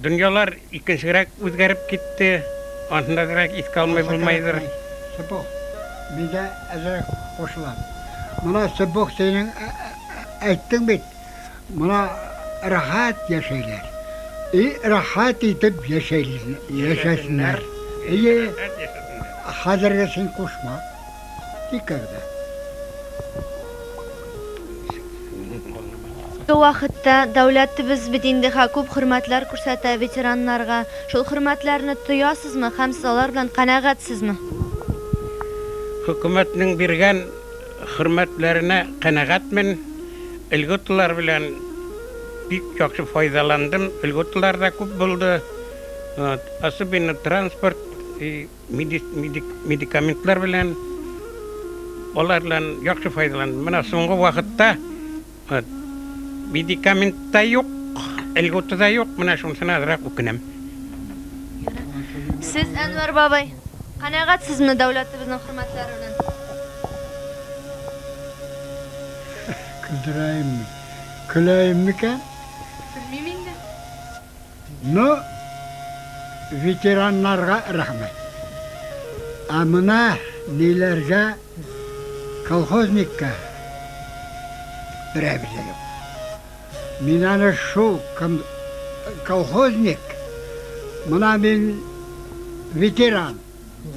Дөньялар икенчерәк үзгәреп китте. Анысын да әзрәк искә алмый булмайдыр. Сыбух, мин дә әзрәк кушылам. Менә Сыбух синең әйттең бит, менә рәхәт яшәйләр. И рәхәт итеп яшәйләр, яшәсеннәр. Әйе, хәзергә син кушма. Никогда. Бу вакытта дәүләтебез бит инде ха күп хөрмәтләр күрсәтә ветераннарга. Шул хөрмәтләрне тоясызмы һәм сез алар белән канәгатьсезме? Хөкүмәтнең биргән хөрмәтләренә канәгатьмен. Льготалар белән бик яхшы файдаландым. Льготалар да күп булды. Особенно транспорт и медикаментлар белән алар белән яхшы файдаландым. Менә соңгы вакытта медикамент та юк, льгота да юк, менә шунысына азрак үкенәм. Сез, Әнвәр бабай, канәгатьсезме дәүләтебезнең хөрмәтләре белән? Көлдерәемме? Көләем микән? Белмим инде. Ну, ветераннарга рәхмәт. Ә менә ниләргә колхозникка берәбез дә юк. Мин аны шул колхозник, менә мин ветеран.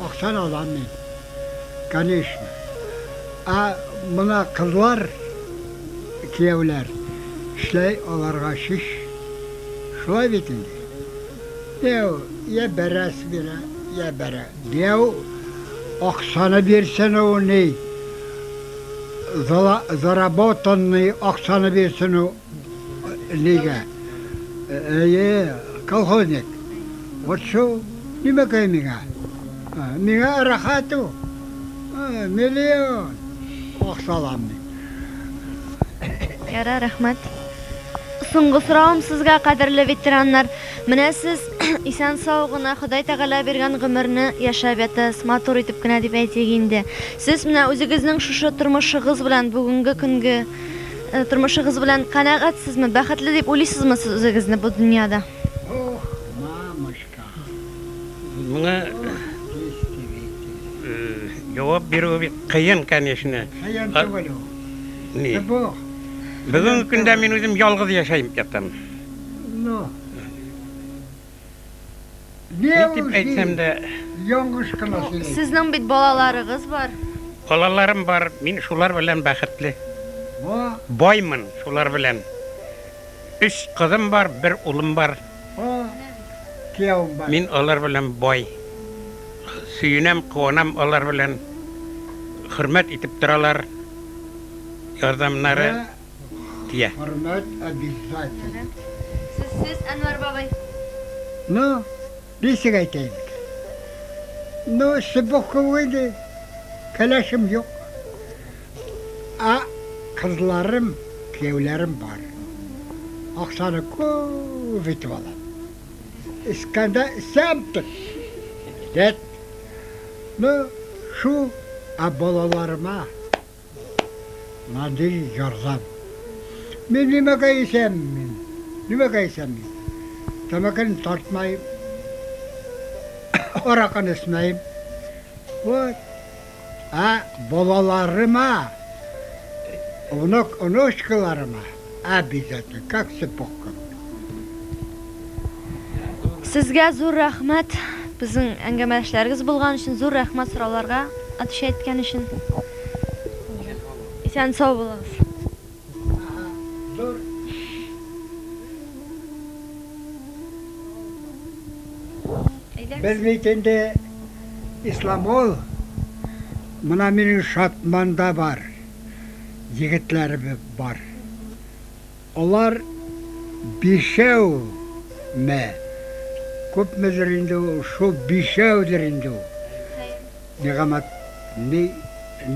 Акчаны алам мин, конечно. Ә менә кызлар, кияүләр эшләй, аларга шиш. Шулай бит инде. Дәү, я бәрәс бирә, я бәрә. Дәү акчаны бирсен ул ни, заработанный акчаны бирсен ул нигә. Әйе, колхозник. Вот шул нимәкәй миңа. Миңа рәхәт ул. Миллион акча алам мин. Ярар, рәхмәт. Соңгы соравым сезгә, кадерле ветераннар. Менә сез исән-сау гына Ходай Тәгалә биргән гомерне яшәп ятасыз, матур итеп кенә дип әйтик инде. Сез менә үзегезнең шушы тормышыгыз белән, бүгенге көнге тормышыгыз белән канәгатьсезме, бәхетле дип уйлыйсызмы сез үзегезне бу дөньяда? Ох, мамочка. Моңа җавап бирү бик кыен, конечно. Кыен түгел ул. Ни? Бүгенге көндә мин үзем ялгыз яшәйм ятам. Ну. Ни дип әйтсәм дә. Яңгыш кына сөйләйсең. Сезнең бит балаларыгыз бар. Балаларым бар, мин шулар белән бәхетле. Баймын шулар белән. Өч кызым бар, бер улым бар. Кияүем бар. Мин алар белән бай. Сөенәм, куанам алар белән. Хөрмәт итеп торалар. Ярдәмнәре тия. Хөрмәт обязательно. Сез, сез, Әнвәр бабай. Ну, ничек әйтәем икән? Ну, чыбык кебек инде. Кәләшем юк. Ә кызларым, кияүләрем бар. Акчаны күп итеп алам. Эчкәндә эчәм тек. Дәт. Ну, шул, ә балаларыма мондый ярдәм. Мин нимәгә исән мин? Нимәгә исән мин? Тәмәкене тартмайм. Аракыны эчмәйм. Вот. Ә балаларыма, внук, внучкаларыма обязательно, как сапог. Сезгә зур рәхмәт безнең әңгәмәдәшләрегез булган өчен, зур рәхмәт сорауларга отвечать иткән өчен. Исән сау булыгыз. Зур. Без бит инде Исламол, менә минем Шатманда бар, егетләребез бар. Алар бишәүме? Күпмедер инде ул, шул бишәүдер инде ул. Нигамәт ни,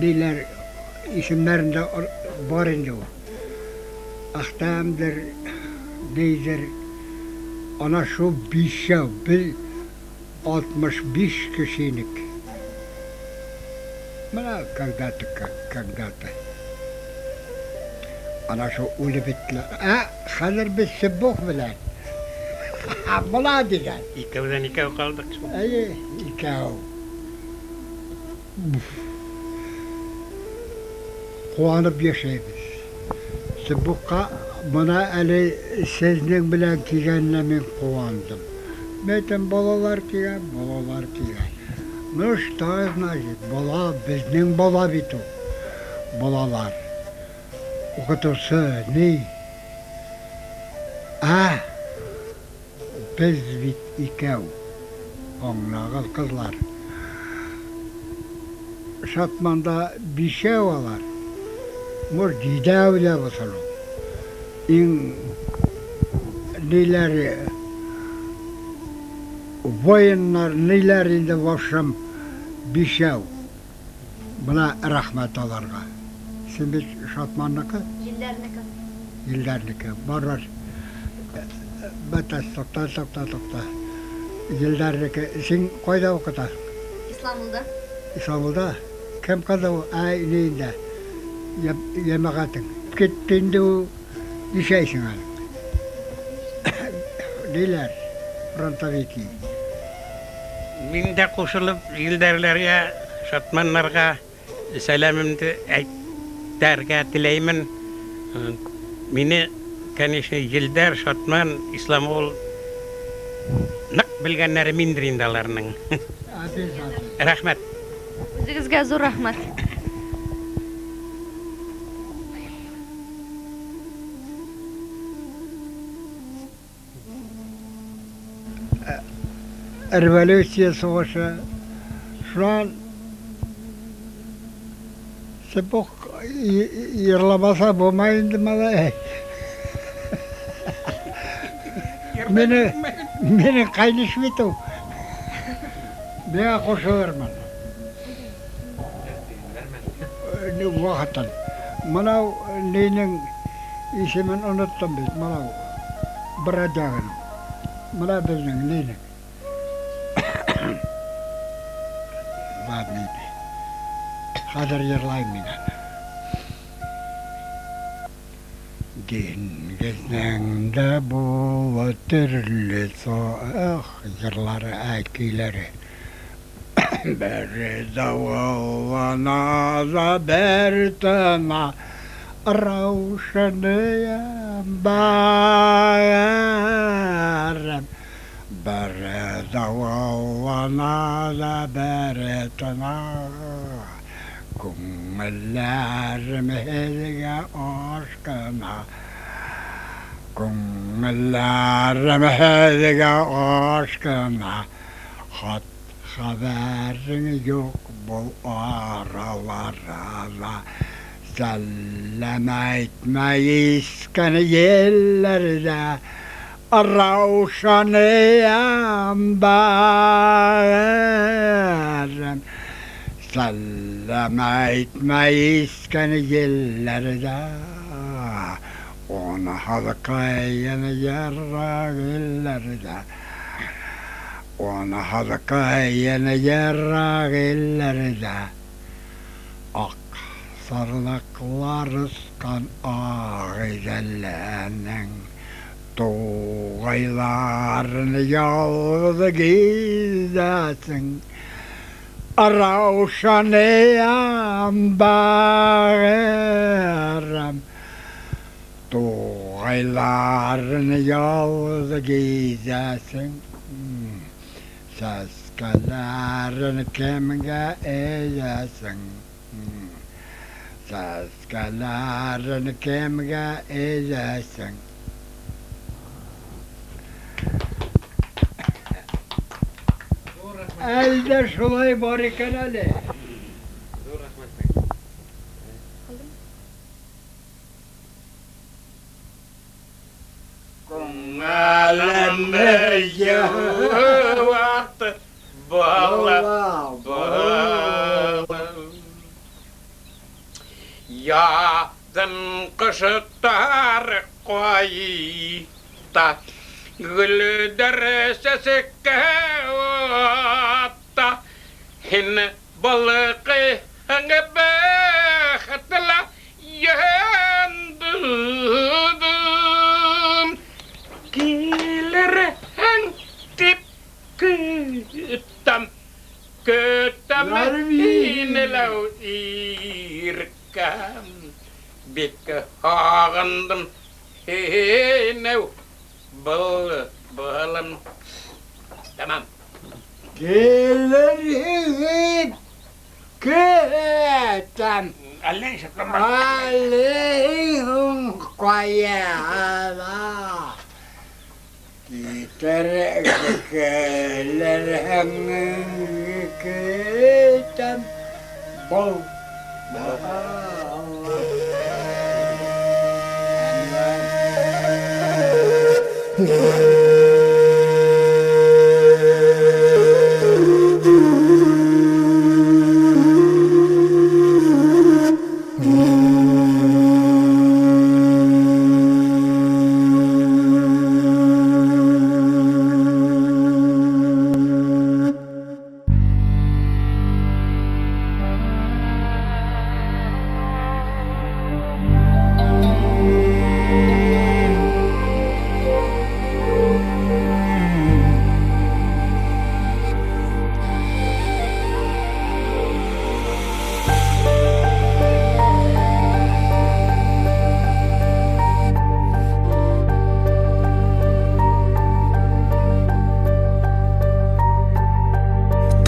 ниләр исемнәрендә бар инде ул. Әхтәмдер, нидер. Ана шул бишәү, без 65 кеше идек. Менә когда-то, когда-то. Ана шул үлеп беттеләр. Ә хәзер без Сиббух белән. Була дигән. Икәүдән икәү калдык шул. Әйе, икәү. Куанып яшәйбез. Сиббухка менә әле сезнең белән килгәненә мин куандым. Мин әйтәм, балалар килгән, балалар килгән. Ну что значит, бала, безнең бала бит ул. Балалар. Укытучы, ни? Ә? Без бит икәү. Аңлагыз, кызлар. Шатманда бишәү алар. Может, җидәү дә булсын ул. Иң ниләре, воиннар, ниләр инде, в общем, бишәү. Менә рәхмәт аларга. Син бит Шатманныкы? Җилләрнеке. Җилләрнеке. Бар, бар. Бәтәс, тукта, тукта, тукта. Җилләрнеке. Син кайда укытасың? Исламулда. Исламулда? Кем кызы ул? Әй, ни инде? Җәмәгатең. Китте инде ул. Нишләйсең әле? Диләр, фронтовики. Мин дә кушылып, Илдәрләргә, Шатманнарга сәламемне әйтәргә теләймен. Мине, конечно, Елдәр, Шатман, Исламгол нык белгәннәре миндер инде аларның. Рәхмәт. Үзегезгә зур рәхмәт. Революция сугышы. Шуннан Сепух йырламаса булмай инде, малай. Мине, мине кайниш бит ул. Миңа кушылырмын. Вакытын. Мынау нинең исемен оныттым бит, мынау бродягының. Менә безнең нинең. Ладно инде. Хәзер йырлайм мин аны. Диңгезнең дә була төрле эх, җырлары, әй, көйләре. Бер давыллана да бер тына, Раушаниям бәгырем. Бер давыллана да бер тына, Күңелләрем һеҙгә ашҡына. Күңелләрем һеҙгә ашҡына. Хат хәбәрең юҡ был араларҙа. Сәләм әйтмәй иҫкән елләрҙә, Раушаниям бәгырем. Сәләм әйтмәй иҫкән елләрҙә, Унһыҙ ҡыйын йыраҡ илләрҙә. Унһыҙ ҡыйын йыраҡ илләрҙә. Аҡ сарлаҡлар осҡан Ағиҙеленең туғайларын ялғыҙ гиҙәсең. Раушаниям бәгырем. Туғайларын ялғыҙ гиҙәсең. Сәскәләрен кемгә эйәсең? Сәскәләрен кемгә эйәсең? Әлдә шулай бар икән әле. Зур рәхмәт. була был. Яҙын ҡоштар ҡайта, гөлдәр сәскә ата. Һин балҡыйһың бәхетле йондоҙом. Килерһең тип көтәм, көтәм һине ләү иркәм. Бик һағындым һине, былбылым. Тамам. Килерһең көтәм. Әллә ничек Әлең ҡаяла. Китер килерһең көтәм. Был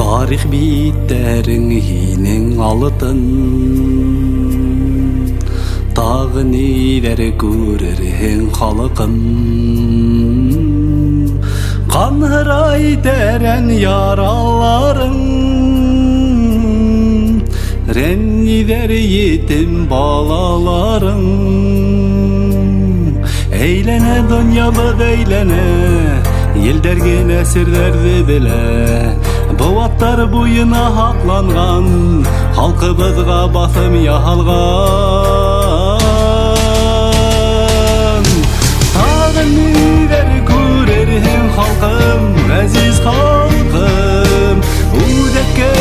Тарих биттәрең һинең алтын, Тағы ниҙәр күрерһең, халҡым. Ҡанһырай тәрән яраларың, Рәнйиҙәр етем балаларың. Әйләнә донъябыҙ, әйләнә, Елдәр генә серҙәрҙе белә. Быуаттар буйына һаҡланған, халҡыбыҙға баҫым яһалған. Тағы ниҙәр күрерһең, халҡым, ғәзиз халҡым. Үҙәккә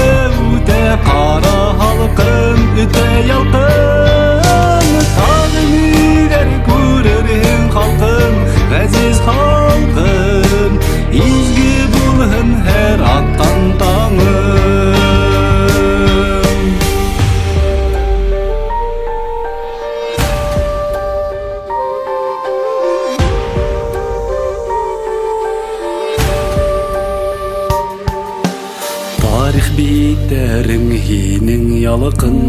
үтә ҡара һалҡын, үтә ялҡын. Тағы ниҙәр күрерһең, халҡым, ғәзиз халҡым. Изге булһын һәр атҡан таңың. Тарих биттәрең һинең ялҡын,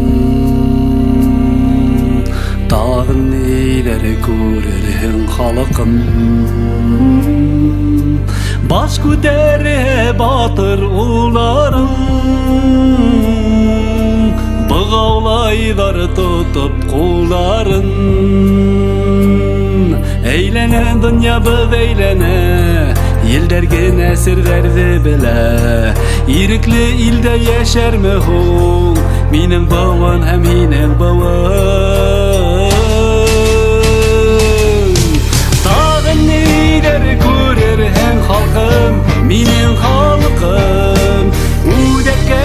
Тағы ниҙәр күрерһең, халҡым. Баш күтәрә батыр улдарың, Бығаулайҙар тотоп ҡулдарын. Әйләнә донъябыҙ, әйләнә, Елдәр генә серҙәрҙе белә. Ирекле илдә йәшәрме һуң минең быуын һәм һинең быуын? Тағы ниҙәр күрерһең, халҡым, минең халҡым. Үҙәккә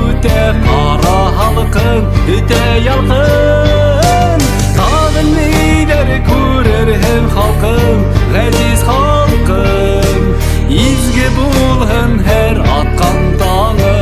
үтә ҡара һалҡын, үтә ялҡын. Тағы ниҙәр күрерһең, халҡым, ғәзиз халҡым. Изге булһын һәр атҡан таңың.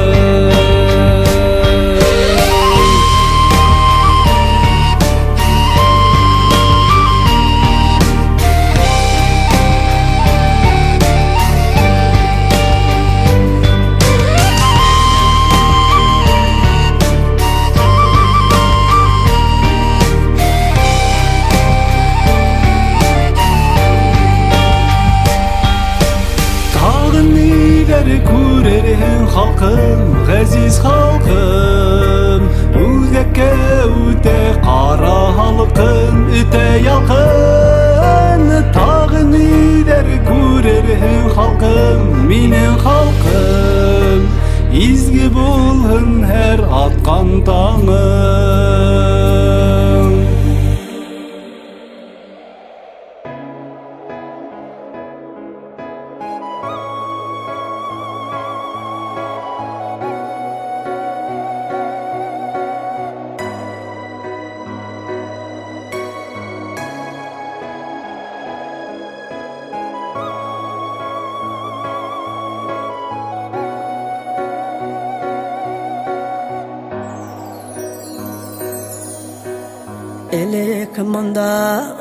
Элек монда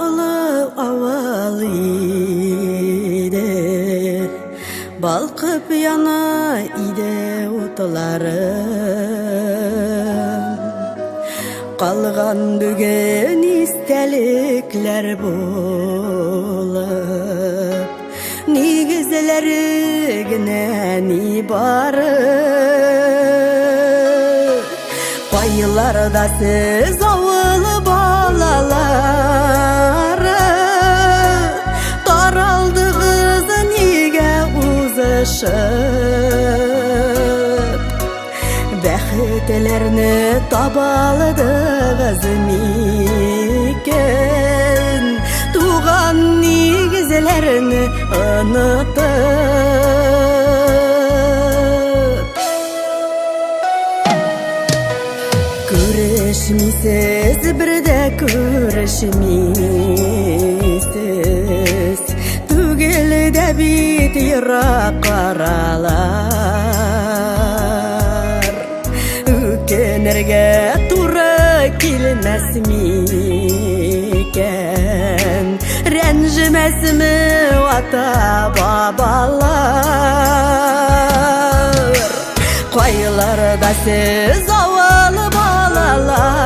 оло авыл иде, Балкып яна иде утлары. Калган бүген истәлекләр булып, Нигезләре генә ни бары. Кайларда сез, авыл балалары, Таралдыгыз нигә узышып? Бәхетләрне табалдыгыз микән, Туган нигезләрне онытып? Күрешмисез, бер дә күрешмисез, Түгел дә бит ерак аралар. Үкенергә туры килмәс микән, Рәнҗемәсме ата-бабалар? Кайларда сез, авыл балалары,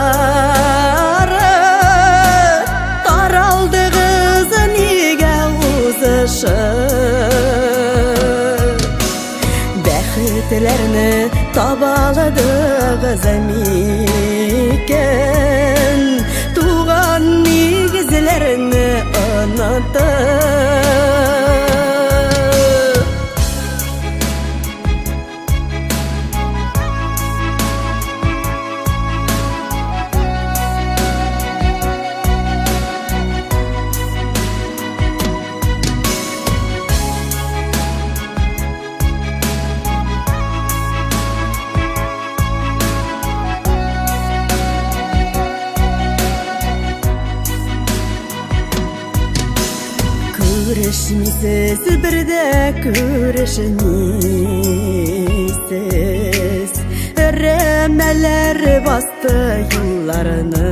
Таралдыгыз нигә узышып? Бәхетләрне табалдыгыз микән, Туган нигезләрне онытып? Күрешмисез, бер дә күрешмисез, Әрәмәләр басты юлларны.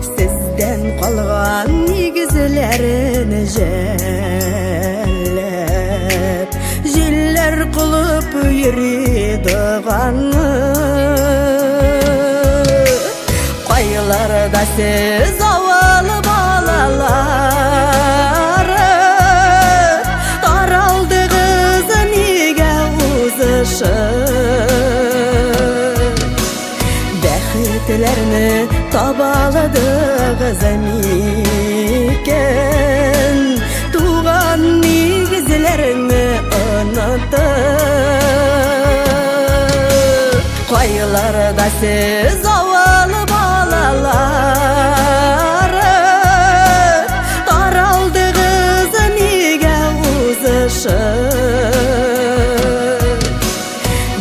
Сездән калган нигезләрен жәлләп, Җилләр кылып йөри доганы. Кайларда сез, авыл балалары, Таралдыгыз нигә узышып? Бәхетләрне табалдыгыз микән, Туган нигезләрне онытып? Кайларда сез, авыл балалары, Таралдыгыз нигә узышып?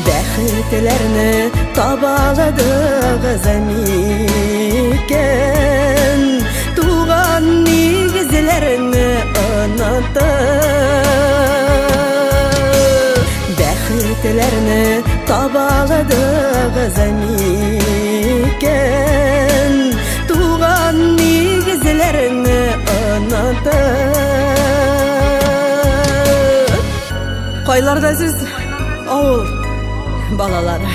Бәхетләрне табалдыгыз микән, Туган нигезләрне онытып? Бәхетләрне табалдыгыз микән, Туган нигезләрне онытып? Кайларда сез, авыл балалары?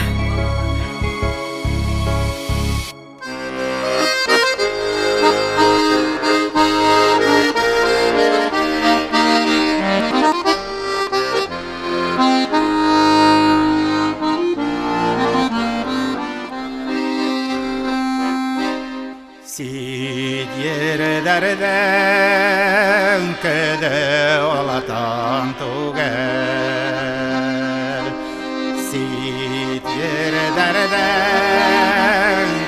Сит ерҙәрҙән көҙө олатан түгел, Сит ерҙәрҙән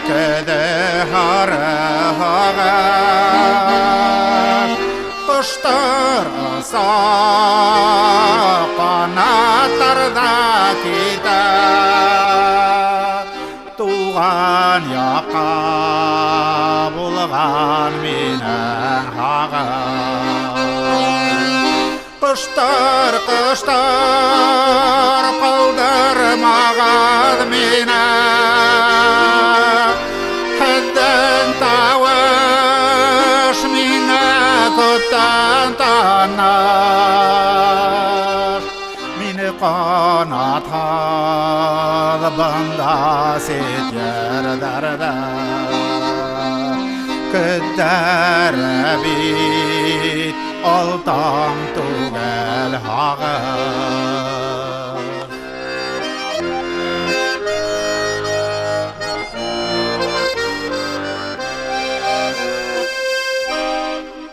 көҙө һары һағыш. Ҡоштар оса, ҡанаттарҙа китә, Туған яҡҡа булған минең һағыш. Ҡоштар, ҡоштар, ҡалдырмағыҙ мине. Ҡанатһыҙ бында сит ерҙәрҙә. Көҙҙәре бит алтын түгел һағыш.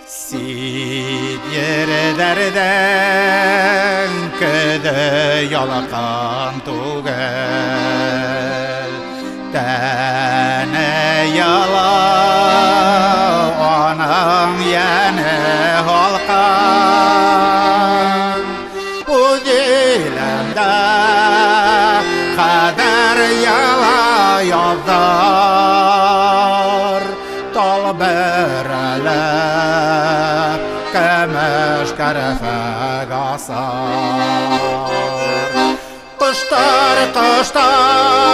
Сит ерҙәрҙең көҙө ялҡын түгел, Тәне йылы, уның йәне һалҡын. Үҙ илемдә хәҙер йылы яҙҙар, Тал бөрөлөп, көмөш керфек асар. Ҡоштар, ҡоштар.